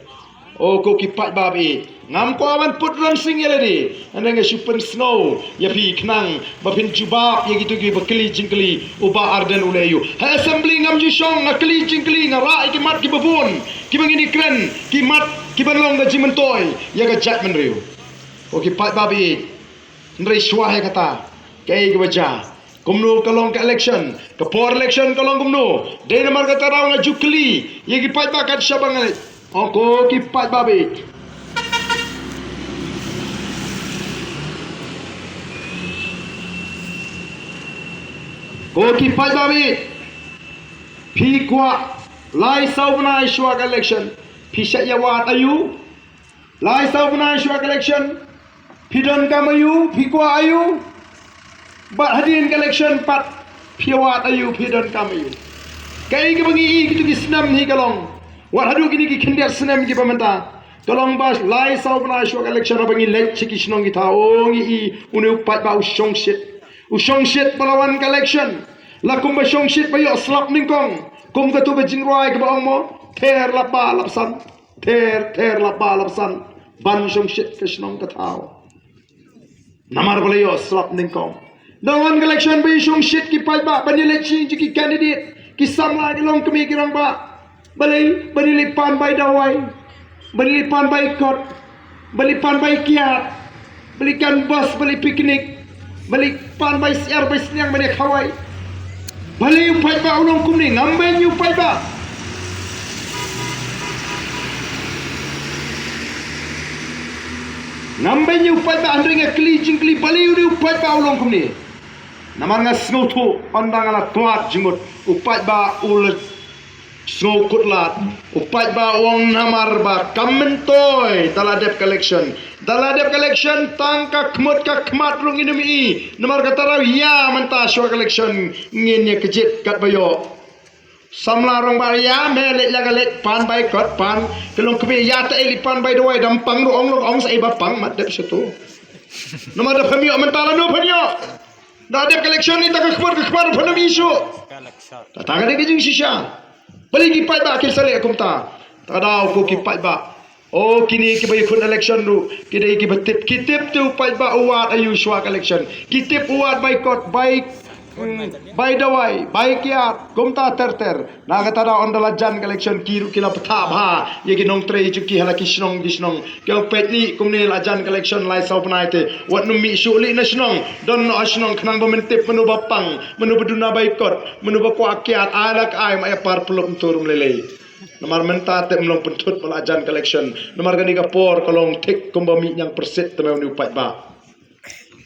O ko ki paidbah ba ïeit, ngam kwah ban put rynsiang ïa lade, hynrei nga shu pynsngew ïa phi khnang ba phin jubab ïa kito kiba kylli jingkylli. U Bah Ardent u leh aïu ha assembly? Ngam ju shong, nga kylli jingkylli, nga rah ïa ki mat kiba bun kiba ngin ïakren, ki mat kiban long ka jingmyntoi ïa ka jaitbynriew. O ki paidbah ba ïeit, hynrei shuwa ïa kata, kaei kaba jia? Kumno ka long ka election? Ka por election ka long kumno? Dei namar kata ruh nga ju kylli ïa ki paidbah kat shaba nga leit. O ko ki paidbah ba ïeit, ko ki paidbah ba ïeit, phi kwah lai saw bnai shuwa ka election phi shah ïa wad aïu? Lai saw bnai shuwa ka election phi donkam aïu, phi kwah aïu? Bad hadien ka election pat phi wad aïu, phi donkam aïu? Kaei kaba ngi i kito ki snem hi ka long, wat haduh kine ki khyndiat snem kiba mynta, ka long ba lai saw bnai shuwa ka election haba ngi leit sha ki shnong ki thaw, o ngi i une u paidbah u shongshit. U shongshit ba la wan ka election, la kumba shongshit ba ïoh slap nyngkong, kum kato ka jingrwai kaba ong mo, ther lap ba lap san. Ther ther lap ba lap san. ban shong shit ka shnong ka thaw. Namar ba la ïoh slap nyngkong. Nda wan ka election ba ïa shong shit ki paidbah, ban ïa leit shim ki candidate, ki samla, ki longkmie, ki rangbah. Balei, ban ïa leit pan bai dawai, ban ïa leit pan bai kot, ban ïa leit pan bai kiad, ban ïa leit canvass, ban ïa leit picnic, ban ïa leit pan bai syiar bai sniang, ban ïa khawai. Balei u paidbah u long kumne? Ngam beiñ ïa u paidbah. Ngam beiñ ïa u paidbah, hynrei nga kylli jingkylli, balei u dei u paidbah u long kumne? Namar nga sngewthuh, ynda nga la twad jingmut, u paidbah u la sngewkhuslai, u paidbah u ong namar ba kam myntoi da la dep ka election. Da la dep ka election tang ka khmut ka khmat ruh ngin ym i. Namar kata ruh ïa mynta shuwa ka election ngin ïa kjit katba ïoh. Samla rangbah ïa me leit la ka leit pan bai kot pan. Ka longkmie ïa ta ei leit pan bai dawai, dam pang ruh ong, long ong sa ei ba pang mat dep sha tu. Namar da pynïoh mynta lano pynïoh. Da dep ka election ïa ta ka khmut ka khmat ruh pynïoh issue. Ta ta ka dei ka jingshisha. Balei ki paidbah kin sa leh kumta? Ta daw ko ki paidbah. O kine kiba ïakhun election ruh ki dei kiba tip, ki tip te u paidbah u wad aïu shuwa ka election. Ki tip u wad bai kot, bai, mm, bai dawai, bai kiad, kumta ter ter. Na kata daw ynda la jan ka election ki ruh ki la bthah bha ïa ki nongtrei jong ki ha la ki shnong ki shnong. Ki ong peit ni kumne la jan ka election lai saw bnai te wat nym mih shuh lei na shnong. Don noh ha shnong khnang ba men tip mano ba pang, mano ba duna bai kot, mano ba kwah kiad, ai la ka ai ma ïa par pyllup ntur um lei lei. Namar mynta te ym long pynthut ba la jan ka election. Namar kane ka por ka long thik kumba mih ñiang pyrsit te me u ni u paidbah.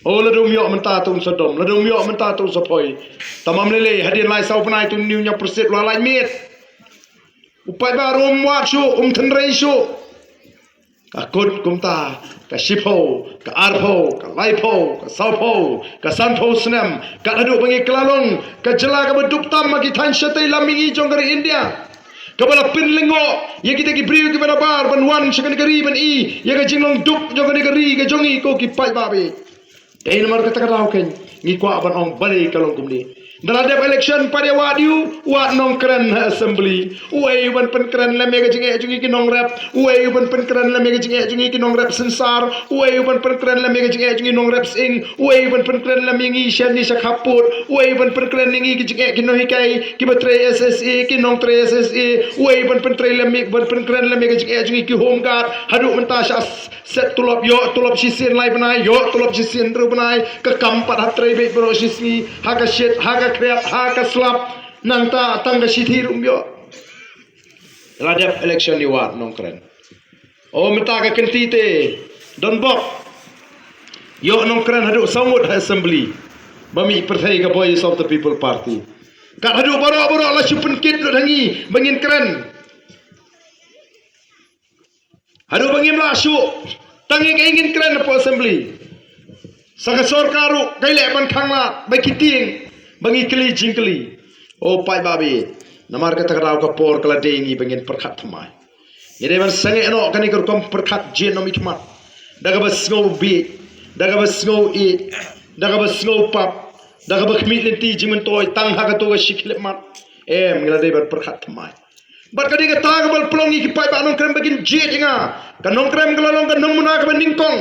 O lada um ïoh mynta te un sa dom, lada um ïoh mynta te un sa phoi. Te mam lei lei hadien lai saw bnai te u ni u ñiang pyrsit u la lait miet. U paidbah ruh um wad shuh, um tynrei shuh. Ka kut kumta, ka shiphew, ka arphew, ka laiphew, ka sawphew, ka sanphew snem, kat haduh ba ngi kylla long ka jylla kaba duk tam ha ki thaiñ shatei lam mihngi jong ka ri India. Kaba la pynlyngngoh ïa kita ki briew kiba nabar ban wan sha kane ka ri ban i ïa ka jinglong duk jong kane ka ri ka jong ngi ko ki paidbah baieit. Dei namar kata ka daw kein ngi kwah ban ong balei ka long kumne. Ynda la dep election pat ïa wad ïa u, wad nongkren ha assembly. Uei u ban pynkren lem ïa ka jingeh jong ngi ki nongrep? Uei u ban pynkren lem ïa ka jingeh jong ngi ki nongrep synsar? Uei u ban pynkren lem ïa ka jingeh jong ngi nongrep sying? Uei u ban pynkren lem ïa ngi shen ngi sha khappud? Uei u ban pynkren ïa ngi ki jingeh ki nonghikai kiba trei S S A, ki nongtrei S S A? Uei u ban pyntrei lem ïa, ban pynkren lem ïa ka jingeh jong ngi ki home guard? Haduh mynta sha set tulop, ïoh tulop shisien lai bnai, ïoh tulop shisien hynriew bnai, ka kam pat hap trei beit baroh shi sngi, ha ka shit, ha ka khriat, ha ka slap, nangta tang ka shithi ruh ym ïoh. La dep election ïa wad nongkren. O mynta ka kynti te don bok. Ïoh nongkren haduh saw ngut ha assembly ba mih pyrthei ka Voice of the People Party. Kat haduh baroh baroh la shu pynkit lut ha ngi ba ngin kren. Haduh ba ngim lah shuh, tang ïa kaei ngin kren hapoh assembly. Sa ka sorkar ruh kai leh ban khanglad ba ki tieng ba ngi kylli jingkylli. O paidbah baieit, namar kata ka daw ka por ka la dei ngi ba ngin pyrkhat thymmai. Ngi dei ban sangeh noh kane ka rukom pyrkhat jied noh mih khmat da kaba sngew bieit, da kaba sngew ïeit, da kaba sngew pap, da kaba khmih lynti jingmyntoi tang ha kato ka shi khyllipmat. Em, ngi la dei ban pyrkhat thymmai. Bad ka dei kata kaba la pynlong ïa ki paidbah nongkrem ba kin jied ïa nga. Ka nongkrem ka la long ka nongmuna kaba nyngkong.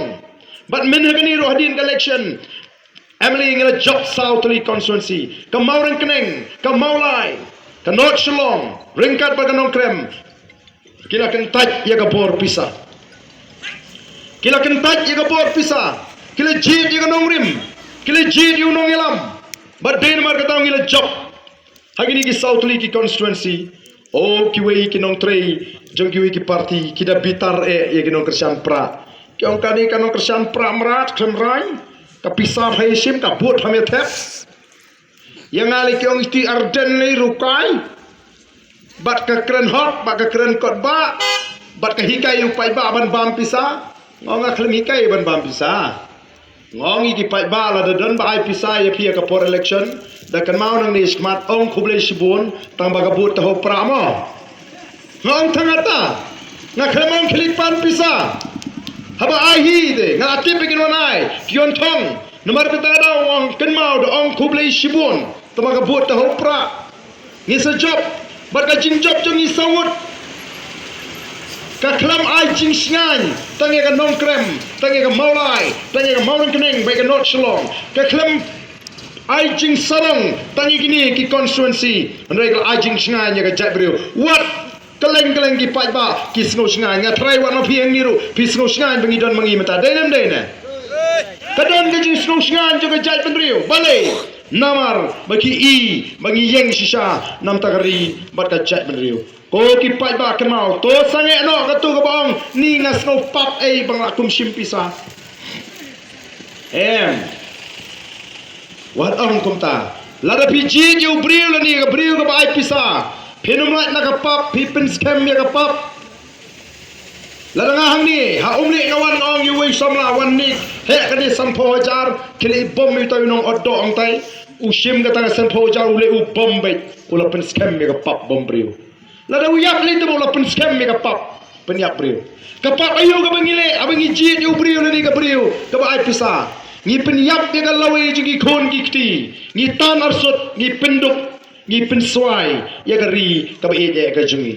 Bad mynta ha kane ruh hadien ka election, M L A ngi la jop saw tylli constituency, ka Mawryngkneng, ka Mawlai, ka North Shillong, ryngkat bad ka nongkrem. Ki la kyntait ïa ka bor pisa. Ki la kyntait ïa ka bor pisa. Ki la jied ïa ka nongrim. Ki la jied ïa u nongïalam. Bad dei namar kata ngi la jop ha kine ki saw tylli ki constituency. O kiwei ki nongtrei jong kiwei ki party ki da bitar eh ïa ki nongkyrshan prah. Ki ong kane ka nongkyrshan prah mrad khlem rang. Ka pisa phai shim, ka vote phai thep. Ïa nga lei ki ong iti arden lei rukai. Bad ka kren hok, bad ka kren kot ba, bad ka hikai u paidbah ban bam pisa. Nga ong nga khlem hikai ban bam pisa. Nga ong ïa ki paidbah lada don ba ai pisa ïa phi ha ka por election, da kynmaw nangne shakhmat ong khublei shibun, tang ba ka vote ta hok prah mo. Nga ong tang kata, nga khlem ong khlieh pan pisa. Haba ai hi te, nga la tip ba kin wan ai, ki wan thong. Namar kata ka daw ong kynmaw da ong khublei shibun, tang ba ka vote ta hok prah. Ngi sa jop bad ka jingjop jong ngi saw ngut. Ka khlem ai jingsngewsih tang ïa ka Nongkrem, tang ïa ka Mawlai, tang ïa ka Mawryngkneng bad ka North Shillong. Ka khlem ai jingsarong tang ïa kine ki constituency, hynrei ka ai jingsngewsih ïa ka jaitbynriew. Wat kylleng kylleng ki paidbah ki sngewsih. Nga tharai wat ma phi hangne ruh phi sngewsih ba ngi don ma ngi mynta, dei ne em dei ne? Ka don ka jingsngewsih jong ka jaitbynriew. Balei? Namar ba ki i ba ngi ïeng shisha na ka bynta ka ri bad ka jaitbynriew. Ko ki paidbah kynmaw, to sangeh noh kato kaba ong, ni nga sngew pap ei ba nga la kum shim pisa. Em. Wat ong kumta. Lada phi jied ïa u briew lane ka briew kaba ai pisa, phin ym lait na ka pap, phi pynskhem ïa ka pap. Lada nga hangne ha Umlieh nga wan, nga ong ïa uwei u samla wan nik, heh, ka dei sanphew hajar, khie leit bom ïa utai u nongotdoh hangtai. U shim kata ka sanphew hajar, u leh u bom beit, u la pynskhem ïa ka pap bom briew. Lada u ïap lei te ba u la pynskhem ïa ka pap, pynïap briew. Ka pap aïu kaba ngi leh haba ngi jied ïa u briew lane ka briew kaba ai pisa? Ngi pynïap ïa ka lawei jong ki khun ki kti. Ngi tan arsut, ngi pyndup, ngi pynswai ïa ka ri kaba ïeit ïa ka jong ngi.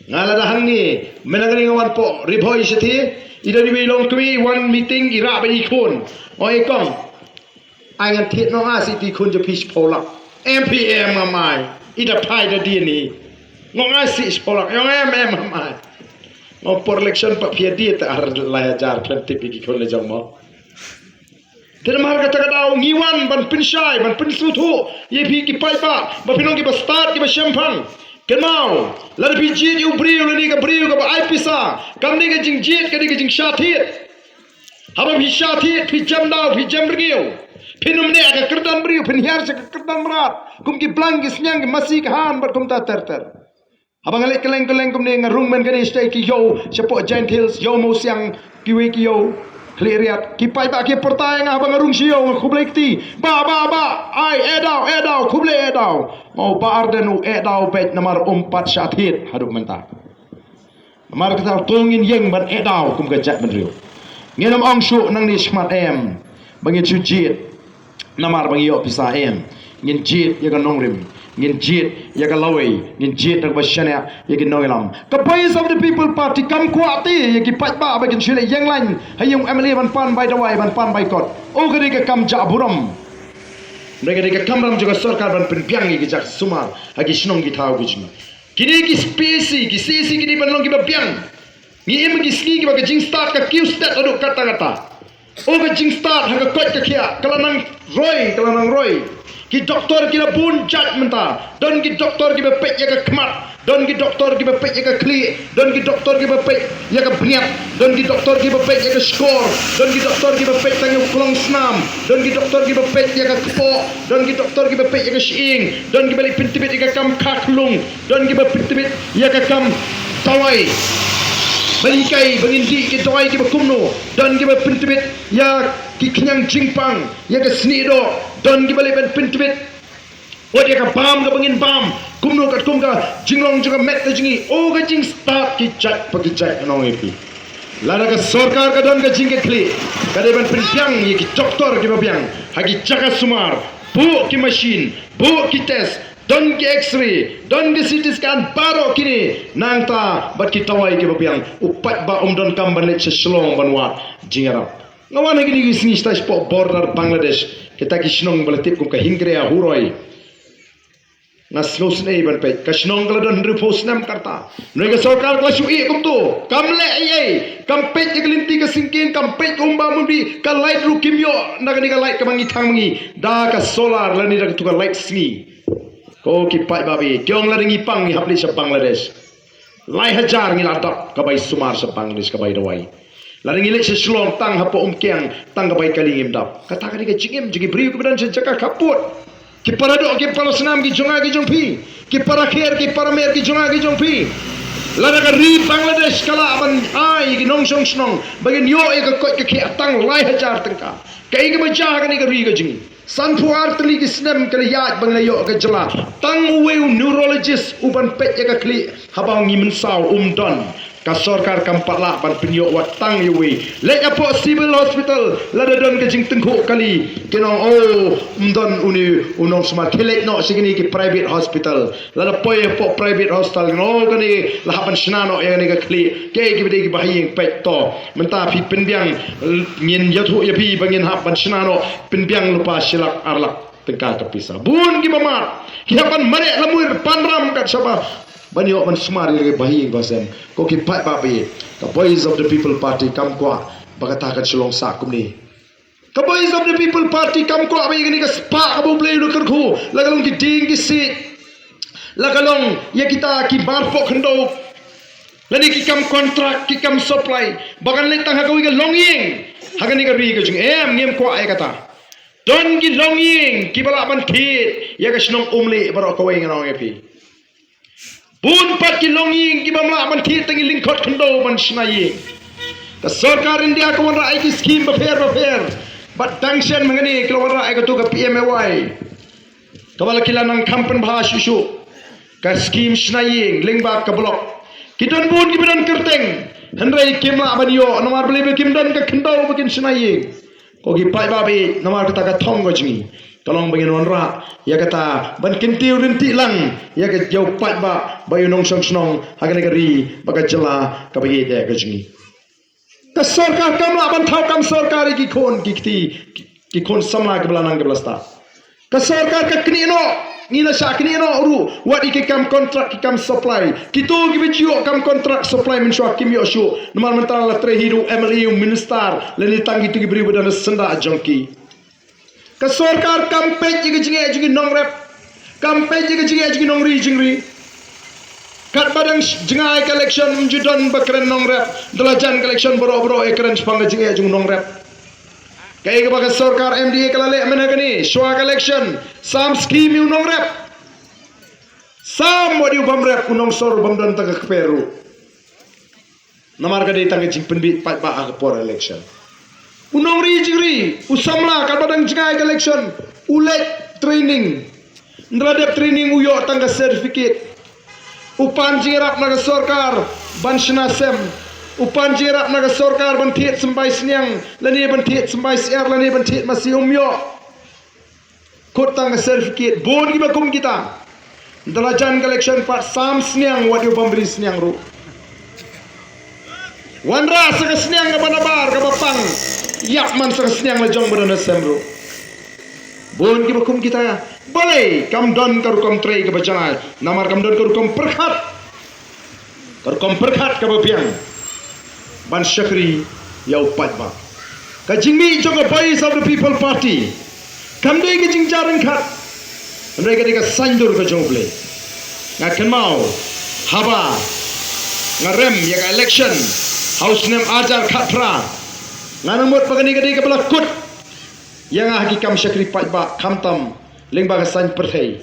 Nga lada hangne mynta ka ri nga wan poh Ri Bhoi shatei, i don iwei i longkmie, i wan meeting, i rah bad i khun. Ong, i kong, ai ngan thied noh nga sih ïa ki khun jong phi shiphew lak. Em phi em, ngam ai. I da phai da dien i. Ngam ai sih shiphew lak, ong em em, ngam ai. Nga ong por election pat phi ïa die te ar lai hajar, khlem tip ïa ki khun la jong mo. Te namar kata ka daw ngi wan ban pynshai, ban pynsngewthuh ïa phi ki paidbah ba phin long kiba stad, kiba shemphang. Kynmaw, lada phi jied ïa u briew lane ka briew kaba ai pisa, kam dei ka jingjied, ka dei ka jingshah thied. Haba phi shah thied, phi jem daw, phi jem rngiew. Phin ym neh ha ka kyrdan briew, phin hiar sha ka kyrdan mrad. Kum ki blang, ki sniang, ki masi, ki han bad kumta ter ter. Haba nga leit kylleng kylleng kumne, nga rung mynta kane shatei, ki ïew shapoh Jaintia Hills, ïew Mawsiang, kiwei ki ïew Khliehriat. Ki paidbah ki pyrta ïa nga haba nga rung sha ïew, nga khublei kti. Bah, bah, bah, ai, eh daw, eh daw, khublei eh daw. Nga ong, Bah Ardent, u eh daw beit namar um pat shah thied haduh mynta. Namar kata to ngin ïeng ban eh daw kum ka jaitbynriew. Ngin ym ong shuh nangne shakhmat em ba ngin shu jied namar ba ngi ïoh pisa, em. Ngin jied ïa ka nongrim, ngin jied ïa ka lawei, ngin jied da kaba shaniah ïa ki nongïalam. Ka Voice of the People Party kam kwah te ïa ki paidbah ba kin shu leit ïeng lain ha ïing u M L A ban pan bai dawai, ban pan bai kot. O, ka dei ka kam jah burom. Hynrei ka dei ka kamram jong ka sorkar ban pynbiang ïa ki jaka sumar ha ki shnong ki thaw ki jong ngi. Kine ki P A C, ki C A C ki dei ban long kiba biang. Ngi im ha ki sngi kiba ka jingstad ka kiew stet haduh katta katta. O, ka jingstad ha ka koit ka khiah ka la nang roi, ka la nang roi. Ki doktor ki la bun jait mynta. Don ki doktor kiba peit ïa ka khmat, don ki doktor kiba peit ïa ka khlieh, don ki doktor kiba peit ïa ka bniat, don ki doktor kiba peit ïa ka shkor, don ki doktor kiba peit tang ïa u klong snam, don ki doktor kiba peit ïa ka kpoh, don ki doktor kiba peit ïa ka shyieng, don kiba leit pyntbit ïa ka kam kha khlung, don kiba pyntbit ïa ka kam dawai. Ba lei kai ba ngin dih ki dawai kiba kumno, don kiba pyntbit ïa ki khñiang jingpang, ïa ka snieh doh, don kiba leit ban pyntbit wat ïa ka bam kaba ngin bam kumno katkum ka jinglong jong ka met ka jong ngi. O, ka jingstad ki jait pa ki jait, ngan ong ïa phi. Lada ka sorkar ka don ka jingkitkhlieh, ka dei ban pynbiang ïa ki doktor kiba biang ha ki jaka sumar, buh ki machine, buh ki test, don ki X-ray, don ki C T scan, baroh kine, nangta bad ki dawai kiba biang. U paidbah um donkam ban leit sha Shillong ban wad jingïarap. Nga wan ha kine ki sngi shatai shapoh border Bangladesh, kita ki shnong ba la tip kum ka Hingria, Huroi. Nga sngewsynei ban peit, ka shnong ka la don hynriewphew snem ka rta. Hynrei ka sorkar ka la shu ïeh kumto, kam leh ei ei, kam peit ïa ka lynti ka syngkien, kam peit ka umbam umdih, ka light ruh kim ïoh na kane ka light kaba ngi thang ma ngi da ka solar lane da katu ka light sngi. Ko ki paidbah, ki ong lada ngi pang ngi hap leit sha Bangladesh. Lai hajar ngi la dap ka bai sumar sha Bangladesh, ka bai dawai. Lada ngi leit sha Shillong tang hapoh Umkiang tang ka bai kali ngim dap. Kata ka dei ka jingim jong ki briew kiba don sha jaka khappud. Ki para doh, ki para snam ki jong nga ki jong phi, ki para kher, ki para mer ki jong nga ki jong phi. Lada ka ri Bangladesh ka lah ban ai ki nongshong shnong ba kin ïoh ïa ka koit ka khiah tang lai hajar tyngka, kaei kaba jia ha kane ka ri ka jong ngi? Sanphew ar tylli ki snem ka la ïaid ba ngi la ïoh ka jylla. Tang uwei u neurologist u ban peit ïa ka khlieh haba ngi mynsaw um don. Ka sorkar kam pat lah ban pynïoh wat tang ïa uwei. Leit hapoh Civil Hospital, lada don ka jingtyngkhuh kali, kin ong, oh, ym don une u nongsumar, khie leit noh sha kine ki private hospital. Lada poi hapoh private hospital, kin ong, oh, kane la hap ban shna noh ïa kane ka khlieh. Kaei kiba dei kiba ha ïing, peit to. Mynta phi pynbiang, ngin ïathuh ïa phi ba ngin hap ban shna noh, pynbiang lypa shi lak ar lak tyngka ka pisa. Bun kiba mad ki hap ban mareh lamuir, pan ram kat shaba ban ïoh ban sumar ïa ki bahaïing bahasem. Ko ki paidbah ba ïeit, ka Voice of the People Party kam kwah ba kata kan shu long sah kumne. Ka Voice of the People Party kam kwah ba ïa kane ka spah kaba U Blei u la kyrkhu, la ka long ki dieng ki siej, la ka long ïa kita ki marpoh khyndew, lane ki kam kontrak, ki kam supply, ba kan leit tang ha kawei ka longïing ha kane ka ri ka jong ngi. Em, ngim kwah ïa kata. Don ki longïing kiba lah ban thied ïa ka shnong Umlieh baroh kawei, ngan ong ïa phi. Bun pat ki longïing kiba ym lah ban thied tang ïa lyngkhot khyndew ban shna ïing. Ka sorkar India ka wanrah ïa ki skim bapher bapher, bad dang shen ma ngi ka la wanrah ïa kato ka P M A Y, kaba la ki la nang kham pynbha shuh shuh. Ka skim shna ïing lyngba ka block, ki don bun kiba don kyrteng, hynrei kim lah ban ïoh namar balei? Ba kim don ka khyndew ba kin shna ïing. Ko ki paidbah ba ïeit, namar kata ka thong ka jong ngi ka long ba ngin wanrah ïa kata ban kyntiew ryntih lang ïa ka, ïa u paidbah bad ïa u nongshong shnong ha kane ka ri bad ka jylla kaba ïeit ka jong ngi. Ka sorkar kam lah ban thaw kam sorkar ïa ki khun ki kti, ki, ki khun samla kiba la nang kiba la stad. Ka sorkar ka knieh noh, ngi la shah knieh noh ruh wat ïa ki kam kontrak, ki kam supply. Kito kiba ju ïoh kam kontrak supply mynshuwa kim ïoh shuh. Namar mynta la trei hi ruh M L A, u minister, lane tang kito ki briew ba don ha syndah jong ki. Ka sorkar kam peit ïa ka jingeh jong ki nongrep, kam peit ïa ka jingeh jong ki nongri jingri. Katba dang jngai ka election ym ju don ba kren nongrep, da la jan ka election baroh baroh ïa kren shaphang ka jingeh jong u nongrep. Kaei kaba ka sorkar M D A ka la leh mynne kane, shuwa ka election, sam skim ïa u nongrep. Sam wat ïa u bym rep, u nongsor bym don tang ka kper ruh. Namar ka dei tang ka jingpynbit paidbah ha ka por election. U nongri jingri, u samla, katba dang jngai ka election, u leit training. Hynda la dep training u ïoh tang ka certificate. U pan jingïarap na ka sorkar ban shna sem. U pan jingïarap na ka sorkar ban thied symbai sniang, lane ban thied symbai syiar, lane ban thied masi, um ïoh. Kut tang ka certificate, bun kiba kum kita. Hynda la jan ka election pat sam sniang, wat ïa u bym ri sniang ruh. Wanrah sa ka sniang kaba nabar kaba pang, ïap man sa ka sniang la jong ba don ha sem ruh. Bun kiba kum kita. Balei? Kam don ka rukom trei kaba janai, namar kam don ka rukom pyrkhat. Ka rukom pyrkhat kaba biang ban shakri ïa u paidbah. Ka jingmih jong ka Voice of the People Party kam dei ka jingja ryngkat, hynrei ka dei ka saiñdur ka jong U Blei. Nga kynmaw haba nga rem ïa ka election ha u snem arhajar khatphra, nga nang mut ba kane ka dei kaba la kut ïa nga ha ki kam shakri paidbah, khamtam lyngba ka saiñ pyrthei.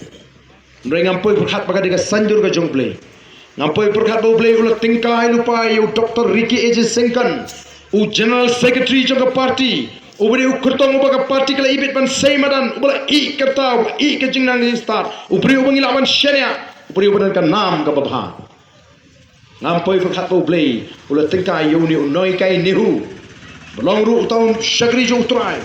Hynrei ngam poi pyrkhat ba ka dei ka saiñdur ka jong U Blei. Ngam poi pyrkhat ba U Blei u la tyngkai lypa ïa u Doctor Ricky A J Syngkon, u General Secretary jong ka party, uba dei u kyrtong uba ka party ka la ibit ban sei madan, uba la ïeh ka rta, uba ïeh ka jingnang jingstad, u briew uba ngi lah ban shaniah, u briew uba don ka nam kaba bha. Ngam poi pyrkhat ba U Blei u la tyngkai ïa une u nonghikai NEHU, ba long ruh uta u shakri jong U Trai,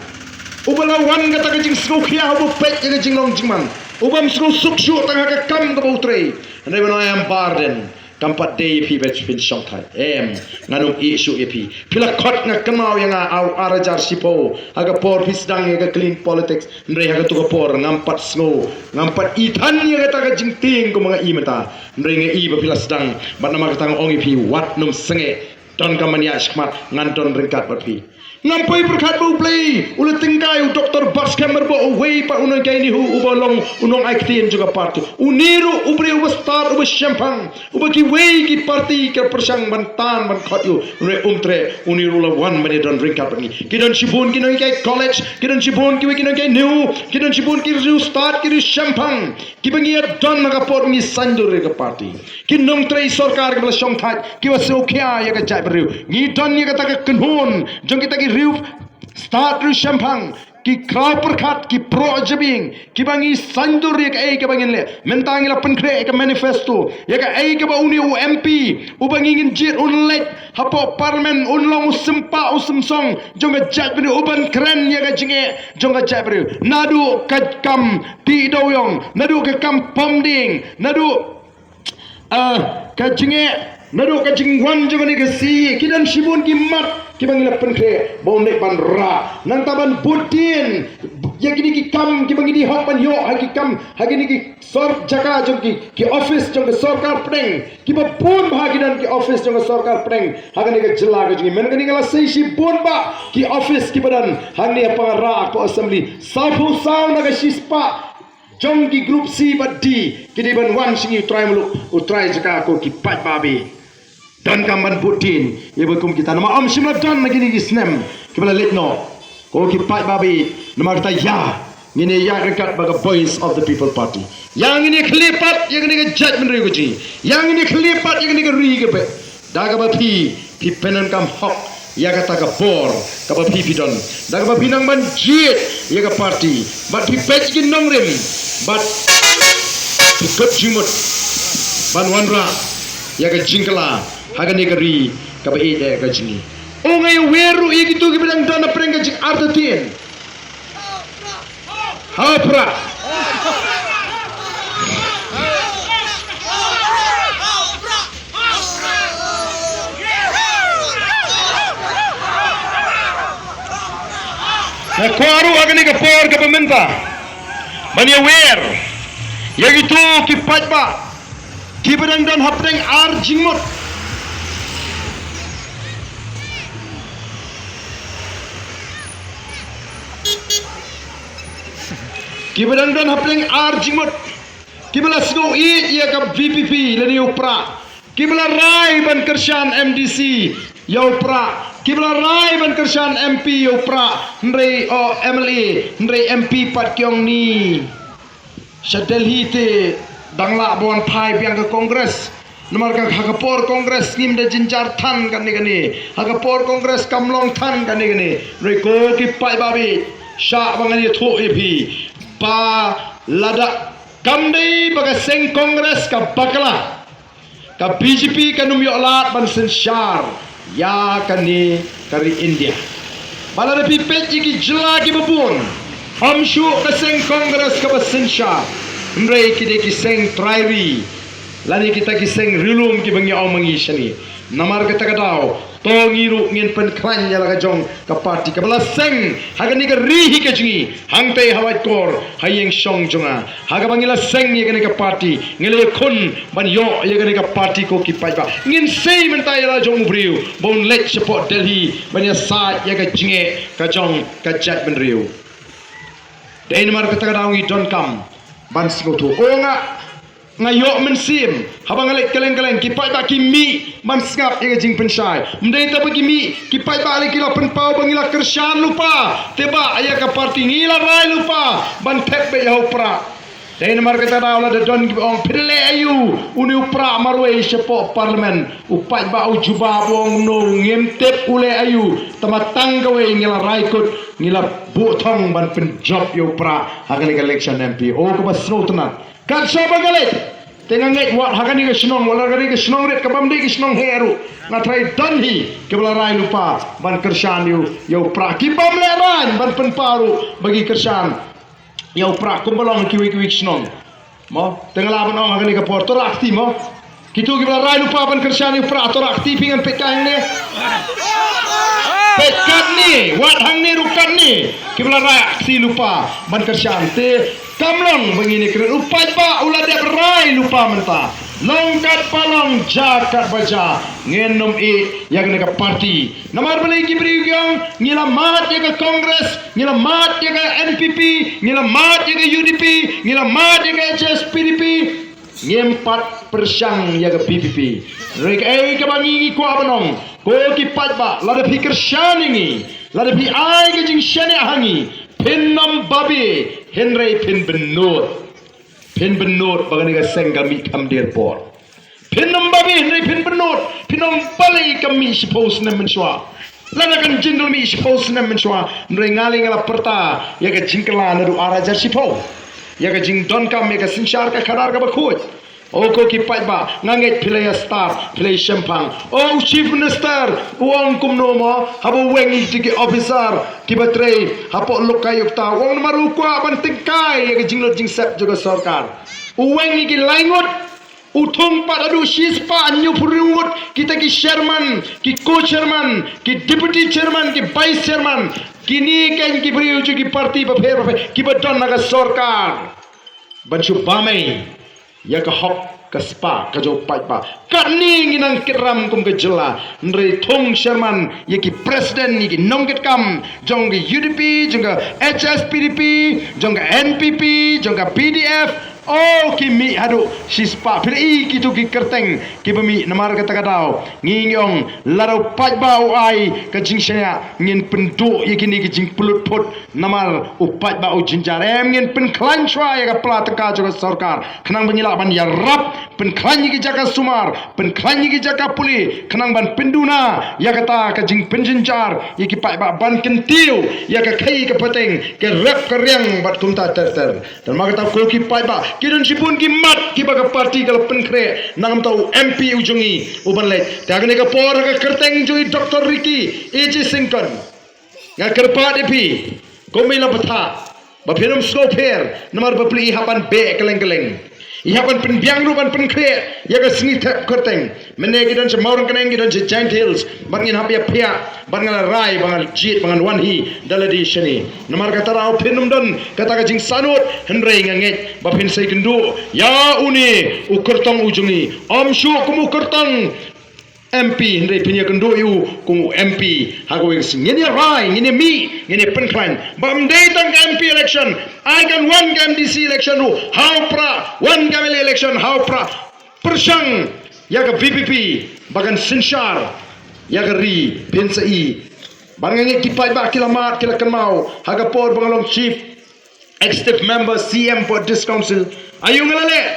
uba la wan kata ka jingsngewkhia, uba peit ïa ka jinglong jingman, u bym sngewsuk shuh tang ha ka kam kaba u trei. Hynrei ba nang em barden, kam pat dei ïa phi ba phin shongthait. Em, ngan ym ïeh shuh ïa phi. Phi la khot, nga kynmaw ïa nga, ha u arhajar shiphew, ha ka por phi sdang ïa ka clean politics. Hynrei ha kato ka por ngam pat sngew, ngam pat ithan ïa kata ka jingtieng kumba nga i mynta. Hynrei nga i ba phi la sdang, bad namar kata nga ong ïa phi, wat nym sangeh, don ka mania shakhmat, ngan don ryngkat bad phi. Ngam poi pyrkhat ba U Blei u la tyngkai ïa u Doctor Batskhem Myrboh, uwei pat u nonghikai NEHU uba long u nongai ktien jong ka party. Une ruh u briew uba stad, uba shemphang, uba kiwei ki party ki pyrshang ban tan ban khot ïa u, hynrei um treh. Une ruh la wan ban ïadon ryngkat bad ngi. Ki don shibun ki nonghikai college, ki don shibun kiwei ki nonghikai NEHU, ki don shibun ki riewstad, ki riewshemphang, kiba ngi ïadon ha ka por ngi saiñdur ïa ka party. Ki nongtrei sorkar kiba la shongthait, kiba sngewkhia ïa ka jaitbynriew. Ngi don ïa kata ka kynhun jong kita ki riewstad, riewshemphang, ki khraw pyrkhat, ki proh jabieng, kiba ngi saiñdur ïa kaei kaba ngin leh. Mynta ngi la pynkhreh ïa ka manifesto, ïa kaei kaba une u M P uba ngi ngin jied un leit hapoh Parliament, un long u sympa u symsong jong ka jaitbynriew, uban kren ïa ka jingeh jong ka jaitbynriew. Naduh ka kam tih dewiong, naduh ka kam pom dieng, naduh, ah, ka jingeh, naduh ka jingwan jong kane ka C A A, ki don shibun ki mat kiba ngi la pynkhreh ba un leit ban rah. Nangta ban bud dien ïa kine ki kam kiba ngi dei hok ban ïoh ha ki kam, ha kine ki sor jaka jong ki, ki office jong ka sorkar pdeng, kiba bun bha ki don ki office jong ka sorkar pdeng ha kane ka jylla ka jong ngi. Mynta kane ka la sei shibun bha ki office kiba don hangne ha Pangrah hapoh Assembly. Sawphew saw na ka shispah jong ki group C bad D ki dei ban wan sha ngi, u trai muluk, u trai jaka, ko ki paidbah ba ïeit. Donkam ban bud dien ïa ba kum kita, namar ym shym la don ha kine ki snem kiba la leit noh. Ko ki paidbah ba ïeit, namar kata ïa ngin ïa ïaid ryngkat bad ka Voice of the People Party. Ïa ngin ïa khlieh pat ïa kane ka jaitbynriew ka jong ngi. Ïa ngin ïa khlieh pat ïa kane ka ri ka beit. Da kaba phi, phi pyndonkam hok ïa kata ka bor kaba phi, phi don, da kaba phi nang ban jied ïa ka party, bad phi peit ki nongrim, bad phi kut jingmut ban wanrah ïa ka jingkylla ha kane ka ri kaba ïeit ka jong ngi. U ngai wer ruh ïa kito kiba dang don hapdeng ka jingartatien. Ha u Prah. Nga kwah ruh ha kane ka por kaba mynta ban ïa wer ïa kito ki paidbah kiba dang don hapdeng ar jingmut. Kiba dang don hapdeng ar jingmut. Kiba la sngewthuh ïa ka V P P lane u Prah. Kiba la rai ban kyrshan M D C ïa u Prah. Kiba la rai ban kyrshan M P ïa u Prah. Hynrei, oh, M L A, hynrei M P pat ki ong ni. Sha Delhi te dang lah ban phai biang ka Congress. Namar ka ha ka por Congress ngim da jynjar than kane kane. Ha ka por Congress kam long than kane kane. Hynrei ko ki paidbah ba ïeit, shah ba ngan ïathuh ïa phi ba lada kam dei ba ka seng Congress ka bakla, ka B J P kan ym ïoh lad ban synshar ïa kane ka ri India. Ba lada phi peit ïa ki jylla kiba bun, ym shuh ka seng Congress kaba synshar. Hynrei ki dei ki seng trai ri lane kita ki seng ri lum kiba ngi ong ma ngi shane. Namar kata ka daw to ngi ruh ngin pynkhlaiñ ïa la ka jong ka party kaba la seng ha kane ka ri hi ka jong ngi, hangtei ha Laitkor, ha ïing shong jong nga. Ha kaba ngi la seng ïa kane ka party, ngi la ïakhun ban ïoh ïa kane ka party ko ki paidbah. Ngin sei mynta ïa la jong u briew ba un leit shapoh Delhi ban ïasaid ïa ka jingeh ka jong ka jaitbynriew. Dei namar kata ka daw ngi donkam ban sngewthuh. O nga, nga ïoh mynsiem haba nga leit kylleng kylleng, ki paidbah ki mih ban sngap ïa ka jingpynshai. Ym dei tang ba ki mih, ki paidbah lei ki la pynpaw ba ngi la kyrshan lypa, te ba ïa ka party ngi la rai lypa ban thep beit ïa u Prah. Dei namar kata daw lada don kiba ong phi leh aïu une u Prah marwei shapoh Parliament, u paidbah u jubab u ong no, ngim tip u leh aïu, tangba tang kawei ngi la rai kut, ngi la buh thong ban pynjop ïa u Prah ha kane ka election M P. O kaba sngewtynnat. Kat shaba nga leit, te nga ngeit wat ha kane ka shnong, wat ha kane ka shnong rit, kaba ym dei ka shnong heh ruh, nga tharai don hi kiba la rai lypa ban kyrshan ïa u, ïa u Prah, kibym lehrain ban pynpaw ruh ba ki kyrshan ïa u Prah kumba long kiwei kiwei ki shnong. Mo, te nga lah ban ong ha kane ka por, to rah kti mo. Kito kiba la rai lypa ban kyrshan ïa u Prah, to rah kti, phi ngan peit kai hangne. Peit katne, wat hangne ruh katne. Kiba la rai kti lypa ban kyrshan, te kam long ba ngin ïakren. U paidbah u la dep rai lypa mynta. Long katba long, jia katba jia, ngin ym ïeh ïa kane ka party. Namar balei ki briew ki ong ngi la mad ïa ka Congress, ngi la mad ïa ka N P P, ngi la mad ïa ka U D P, ngi la mad ïa ka H S P D P, ngim pat pyrshang ïa ka V P P. Hynrei kaei kaba ngi, ngi kwah ban ong, ko ki paidbah, lada phi kyrshan ïa ngi, lada phi ai ka jingshaniah ha ngi, phin ym babe, hynrei phin bynnud. Phin bynnud ba kane ka seng ka mih kham dier por. Phin ym babe hynrei phin bynnud, phin ym balei ka mih shiphew snem mynshuwa. Lada kan jingdulmih shiphew snem mynshuwa, hynrei nga lei nga la pyrta ïa ka jingkylla naduh ar hajar shiphew, ïa ka jingdonkam ïa ka synshar ka khadar kaba khuid. O ko ki paidbah, nga ngeit phi la ïa stad, phi la ïa shemphang. O u Chief Minister u ong kumno mo, haba u weng ïa ki officer kiba trei hapoh Lokayukta, u ong namar u kwah ban tyngkai ïa ka jinglut jingsep jong ka sorkar. U weng ïa ki lai ngut, u thung pat haduh shispah hynñiewphew hynriew ngut, kita ki chairman, ki co-chairman, ki deputy chairman, ki vice chairman, kine keiñ ki briew jong ki party bapher bapher kiba don ha ka sorkar ban shu bam ei ïa ka hok ka spah ka jong u paidbah. Katne ngi nang kit ram kum ka jylla, hynrei thung sherman ïa ki president, ïa ki nongkitkam jong ka U D P, jong ka H S P D P, jong ka N P P, jong ka P D F. O ki mih haduh shispah. Phi la i kito ki kyrteng kiba mih. Namar kata ka daw ngi ngi ong, lada u paidbah u ai ka jingshaniah, ngin pynduh ïa kine ki jingpynlut phut. Namar u paidbah u jynjar. Em, ngin pynkhlaiñ shuwa ïa ka pla tyngka jong ka sorkar khnang ba ngi lah ban ïarap, pynkhlaiñ ïa ki jaka sumar, pynkhlaiñ ïa ki jaka pule khnang ban pynduna ïa kata ka jingpynjynjar ïa ki paidbah, ban kyntiew ïa ka khaïi ka pateng, ka rep ka riang bad kumta ter ter. Te namar kata ko ki paidbah, ki don shibun ki mat kiba ka party ka la pynkhreh na ka bynta u M P u jong ngi u ban leit. Te ha kane ka por ha ka kyrteng jong i Doctor Ricky A J Syngkon, nga kyrpad ïa phi, kum i la bthah, ba phin ym sngewpher, namar ba phi i hap ban beh kylleng kylleng. I hap ban pynbiang ruh ban pynkhreh ïa ka sngi thep kyrteng. Mynne ki don sha Mawryngkneng, ki don sha Jaintia Hills, bad ngin hap ïa phiah, bad nga la rai ba ngan jied, ba ngan wan hi da lade shane. Namar kata ruh phin ym don kata ka jingsangnud, hynrei nga ngeit ba phin sa ïakynduh ïa une u kyrtong u jong ngi. Ym shuh kum u kyrtong M P, hynrei phin ïakynduh ïa u kum u M P ha kawei ka sien. Ngin ïa rai, ngin ïa mih, ngin ïa pynkhlaiñ. Ba ym dei tang ka M P election, ai kan wan ka M D C election ruh ha u Prah, wan ka M L A election ha u Prah. Pyrshang ïa ka V P P ba kan synshar ïa ka ri, phin sa i. Bad nga ngeit ki paidbah ki la mad, ki la kynmaw ha ka por ba nga long Chief Executive Member, C M for District Council. Aïu nga la leh?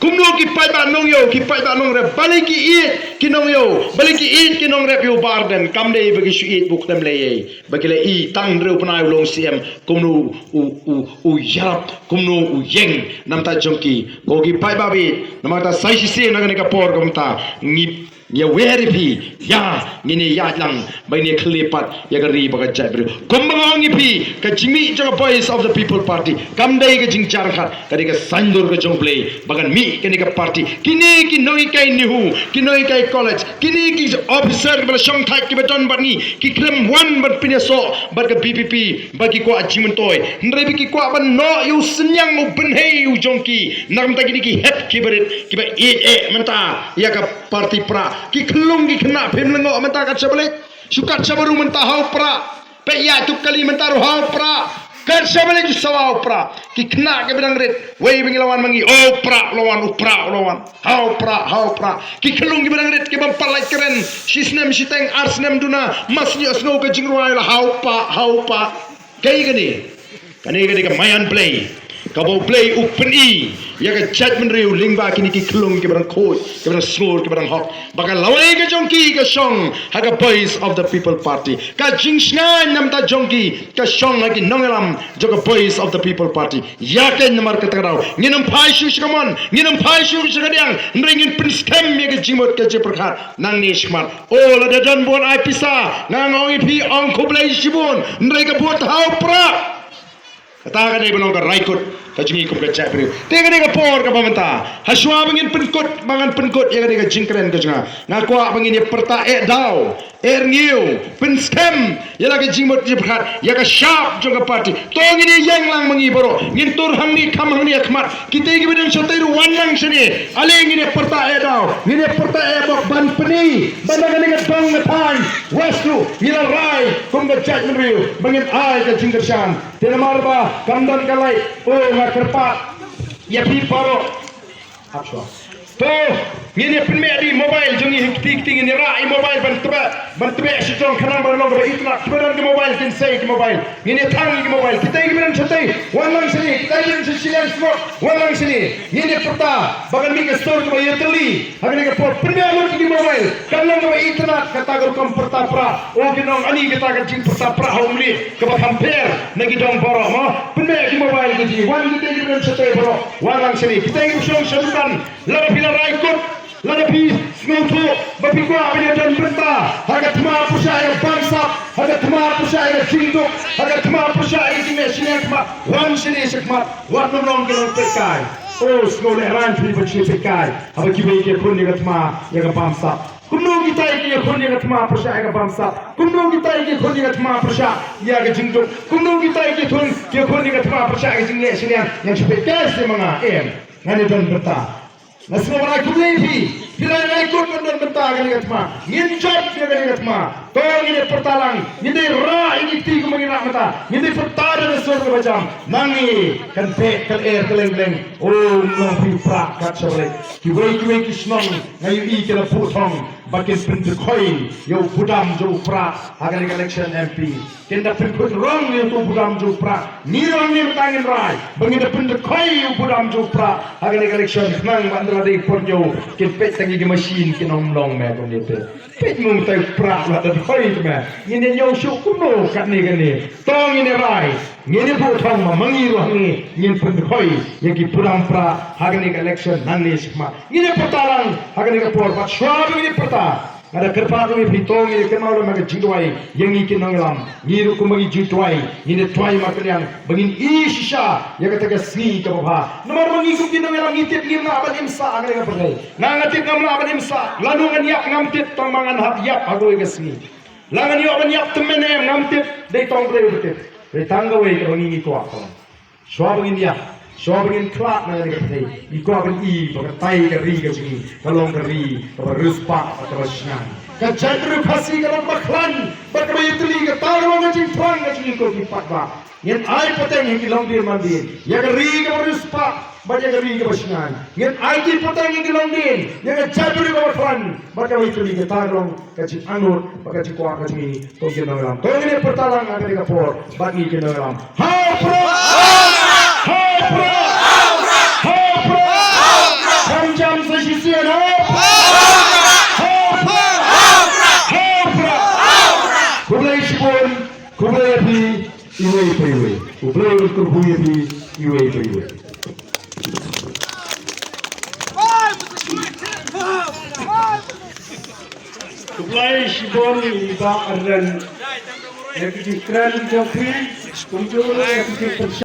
Kumno ki paidbah nongïew, ki paidbah nongrep, balei ki ïeit ki nongïew, balei ki ïeit ki nongrep ïa u Bah Ardent? Kam dei ba ki shu ïeit ba u khlem leh ei, ba ki la i tang hynrei u bnai u long C M, kumno u, u, u ïarap, kumno u ïeng na bynta jong ki. Ko ki paidbah bad namar kata sa shisien na kane ka por kumta ngi ïa wer ïa phi, ïa ngin ïa ïaid lang ba ngin ïa khyllipmat ïa ka ri bad ka jaitbynriew. Kumba nga ong ïa phi, ka jingmih jong ka Voice of the People Party kam dei ka jingjarnghat, ka dei ka saiñdur ka jong U Blei ba kan mih kane ka party. Kine ki nonghikai NEHU, ki nonghikai college, kine ki officer kiba la shongthait kiba don bad ngi, ki khlem wan ban pynïasoh bad ka V P P ba ki kwah jingmyntoi, hynrei ba ki kwah ban noh ïa u synñiang u bynhei u jong ki na ka bynta kine ki hep kiba rit kiba ïeit eh mynta ïa ka party Prah. Ki khyllung ki khynnah, phim lyngngoh mynta kat shaba leit, shu kat shaba rung mynta ha u Prah. Peit ïa tu kali mynta ruh ha u Prah. Kat shaba leit shu sawa u Prah. Ki khynnah kiba dang rit, wei ba ngi la wan ma ngi, o u Prah u la wan, u Prah u la wan. Ha u Prah, ha u Prah. Ki khyllung kiba dang rit, kiba ym pat lait kren shi snem shiteng, ar snem duna, mas ñiuh sngew ka jingrwai la ha u Pah, ha u Pah. Kaei kane? Kane ka dei ka maïan Blei kaba U Blei u pyni ïa ka jaitbynriew lyngba kine ki khyllung kiba dang khuid, kiba dang sngur, kiba dang hok. Ba ka lawei ka jong ki ka shong ha ka Voice of the People Party. Ka jingshngaiñ na bynta jong ki ka shong ha ki nongïalam jong ka Voice of the People Party. Ïa kane namar kata ka daw ngin ym phai shuh sha ka mon, ngin ym phai shuh sha ka diang, hynrei ngin pynskhem ïa ka jingmut ka jingpyrkhat nangne shakhmat. O, lada don bun ai pisa, nga ong ïa phi, ong khublei shibun, hynrei ka vote ha u Prah. Kata ka dei ba long ka raikut ka jong ngi kum ka jaitbynriew. Te kane ka por kaba mynta, ha shuwa ba ngin pynkut, ba ngan pynkut ïa kane ka jingkren ka jong nga, nga kwah ba ngin ïa pyrta eh daw, eh rngiew, pynskhem ïa la ka jingmut jingpyrkhat ïa ka shap jong ka party. To ngin ïa ïeng lang ma ngi baroh, ngin tur hangne kham hangne ha khmat. Kita kiba don shatei ruh wan lang shane. Ale ngin ïa pyrta eh daw, ngin ïa pyrta eh bok ban pyni ba na kane ka dong ka thaiñ West ruh ngi la rai kum ka jaitbynriew ba ngin ai ka jingkyrshan. Te namar ba kam don ka light, o, nga kyrpad ïa phi baroh. Hap shuwa. To Ngin ïa pynmih ïa i mobile jong ngi ha kti kti, ngin ïa rah i mobile ban tbeh, ban tbeh sha jong khnang ban long kaba itynnad, kiba don ki mobile kin sei ki mobile. Ngin ïa thang ïa ki mobile, kita kiba don shatei wan lang shane, kita kiba don sha shiliang shnong wan lang shane. Ngin ïa pyrta ba kan mih ka sur kaba ïatylli ha kane ka por. Pynmih lut ïa ki mobile, kan long kaba itynnad kata ka rukom pyrta prah. O ki nong, ani kata ka jingpyrta prah ha u mlih kaba kham pher na ki dong baroh mo. Pynmih ïa ki mobile ki jingwan, kita kiba don shatei baroh wan lang shane, kita kiba shong sha dukan. Lada phi la rai kut, lada phi sngewthuh ba phi kwah ban ïadon bynta ha ka thma pyrshah ïa ka bamsap, ha ka thma pyrshah ïa ka jingduk, ha ka thma pyrshah ïa ka jingleh shiliang khmat, wan shane shakhmat, wat nym long ki nongpeitkai. O, sngewlehraiñ phi ban shane peitkai haba kiwei ki ïakhun ïa ka thma ïa ka bamsap. Kumno kita ki ïakhun ïa ka thma pyrshah ïa ka bamsap? Kumno kita ki ïakhun ïa ka thma pyrshah ïa ka jingduk? Kumno kita ki ïakhun, ki ïakhun ïa ka thma pyrshah ïa ka jingleh shiliang? Ngan shane peitkai seh ma nga, em? Ngan ïadon bynta. Nga sngewbha ban ai khublei ïa phi. Phi la ïai kut ban don bynta ha kane ka thma. Ngin jop ïa kane ka thma. To ngin ïa pyrta lang. Ngin dei rah ïa ki kti kumba ngi rah mynta. Ngin dei pyrta da ka sur kaba jam. Nangne kan beh ka lyer kylleng kylleng. O, ym long phi u prah kat sha ba leit. Kiwei kiwei ki shnong nga ïohi ki la buh thong ba kin pyndkhoi ïa u budam jong u prah ha kane ka election M P. Kin da pynkut rong ïa uto u budam jong u prah. Ngi ruh hangne mynta ngin rai ba ngin da pyndkhoi ïa u budam jong u prah ha kane ka election, khnang ba ynda la dei por ñiew kin peit tang ïa ki machine kin ym long, me, kumne te. Peit mo, utai u prah la da khoi te, me. Ngin ïa ñiew shuh kumno katne katne? To ngin ïa rai, ngin ïa buh thong, ma, ma ngi ruh hangne ngin pyndkhoi ïa ki budam prah ha kane ka election nangne shakhmat. Ngin ïa pyrta lang ha kane ka por, bad shuwa ba ngin ïa pyrta, nga da kyrpad ruh ïa phi, to ngin ïa kynmaw lem ha ka jingduwai ïa ngi ki nongïalam. Ngi ruh kumba ngi ju duwai, ngin ïa duwai markylliang ba ngin ïohi shisha ïa kata ka sngi kaba bha. Namar ma ngi kum ki nongïalam ngi tip ngim lah ban im sah ha kane ka pyrthei. Nga, nga tip ngam lah ban im sah, lano ngan ïap ngam tip, tang ma ngan hap ïap ha kawei ka sngi. La ngan ïoh ban ïap tymmen ne em ngam tip, dei tang U Blei uba tip. Dei tang kawei kaba ngi ngi kwah tang. Shuwa ba ngin ïap, shuwa ba ngin khlad na kane ka pyrthei, ngi kwah ban i ba katai ka ri ka jong ngi ka long ka ri kaba riewspah bad kaba shngaiñ. Ka jaitbynriew Khasi ka long kaba khlaiñ bad kaba ïatylli, kata ka long ka jingthrang ka jong ngi ko ki paidbah. Ngin ai pateng ïa ki longdien mandien ïa ka ri kaba riewspah bad ïa ka ri kaba shngaiñ. Ngin ai ki pateng ïa ki longdien ïa ka jaitbynriew kaba khlaiñ bad kaba ïatylli, kata ka long ka jingangnud bad ka jingkwah ka jong ngi ko ki nongïalam. To ngin ïa pyrta lang ha kane ka por bad ngi ki nongïalam. Ha u Prah! Ha u Prah! Ha u Prah! Kham jam sa shisien, ha u Prah! Ha u Prah! Ha u Prah! Khublei shibun, khublei ïa phi iwei pa iwei. U Blei un kyrkhu ïa phi iwei pa iwei. Khublei shibun i Bah Ardent. Ïa ki jingkren jong phi, kumjuh ruh ïa ki jingpyrshah.